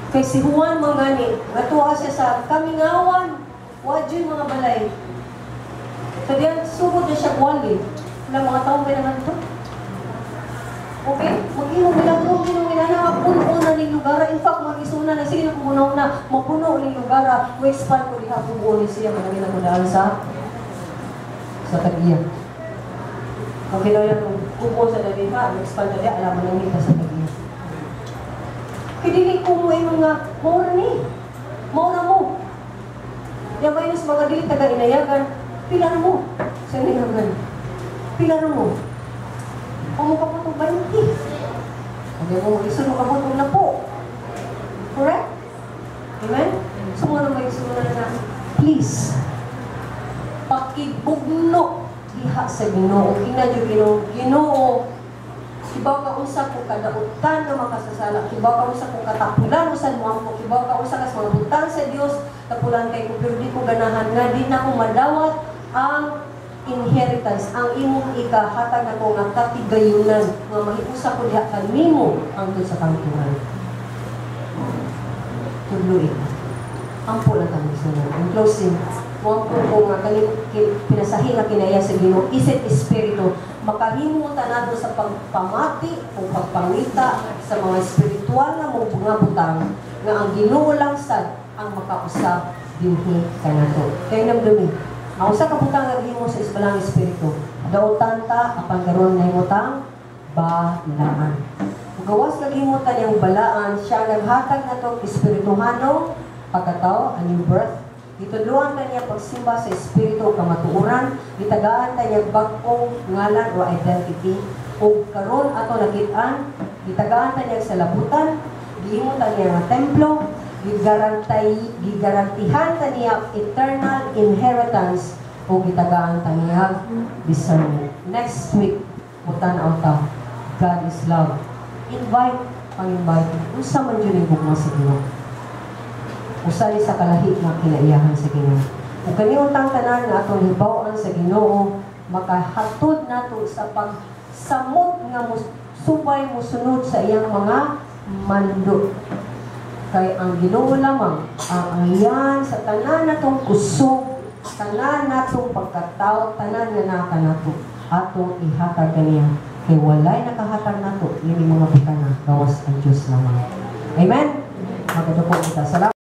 Kay si Juan mangani, ngatuwa siya sa kamingawan, wa mga balay. So diyan sugod na siya wali. Wala mga taong pinanganto. Okay? Mag-imo milagro, Ginoo nga puno na ning lugar. In fact, mag-isuna na sige na puno na, mapuno ning lugar. Mo expand ko diha puno ni siya manangin ako daan sa tag-iya. Okay na yan, kupo sa daliha, expand na diha, alam mo nang sa tag-iya. Kaya dili ko mo ingon nga, maura ni. Maura mo. Ya minus mga dili taga inayagan, pila na mo sa inayagan? Pila na mo? O mo ka po 20. Hindi mo mag-isun ka po na po. Correct? Amen? So mo na may na, please, pakibugno diha sa Ginoo. Kina jud Ginoo, Ginoo, kibaw ka unsa ko kadautan nga makasasala, kibaw ka unsa ko katapulan usan mo ampo, kibaw ka unsa ka sa mga butang sa Dios, tapulan kay ko, pero di ko ganahan nga di na ko madawat ang inheritance, ang imong ikahatag nako nga katigayunan nga mahiusa ko diha kanimo hangtod sa kamatuoran. Tudloi. Ampo lang kami sa. In closing, mo ko nga kaning pinasahi nga kinaya sa Ginoo isip espiritu makahimo ta sa pagpamati o pagpangita sa mga espiritual nga mga butang nga ang Ginoo lang sad ang makausab dinhi kanato. Kay namdumi, ang usa ka butang nga gihimo sa isbalang espiritu, dautan ta apan karon nahimo tang balaan. Gawas naghimo ta niyang balaan, siya naghatag nato espirituhanong pagkatao, a new birth. Gitudluan ta niya pagsimba sa espiritu kamatuoran, gitagaan ta niya bag-ong ngalan o identity, ug karon ato nakit-an, gitagaan ta niya sa labutan, gihimo ta niya nga templo, Gigarantay, gigarantihan ta niya eternal inheritance o gitagaan ta niya discernment. Next week, mutan-aw ta, God is love. Invite, pang-invite, unsa man jud ang gugma sa Ginoo. Usa ni sa kalahi nga kinaiyahan sa Ginoo. Ug kani untang tanan nga atong hibaw-an sa Ginoo, makahatod nato sa pagsamot nga subay mosunod sa iyang mga mando. Kay ang Ginoo lamang ang angyan sa tanan natong kusog, tanan natong pagkatao, tanan nga naa kanato, atong ihatag kaniya. Kay walay nakahatag nato ini mga butana gawas ang Dios lamang. Amen. Magkatupo kita. Salamat.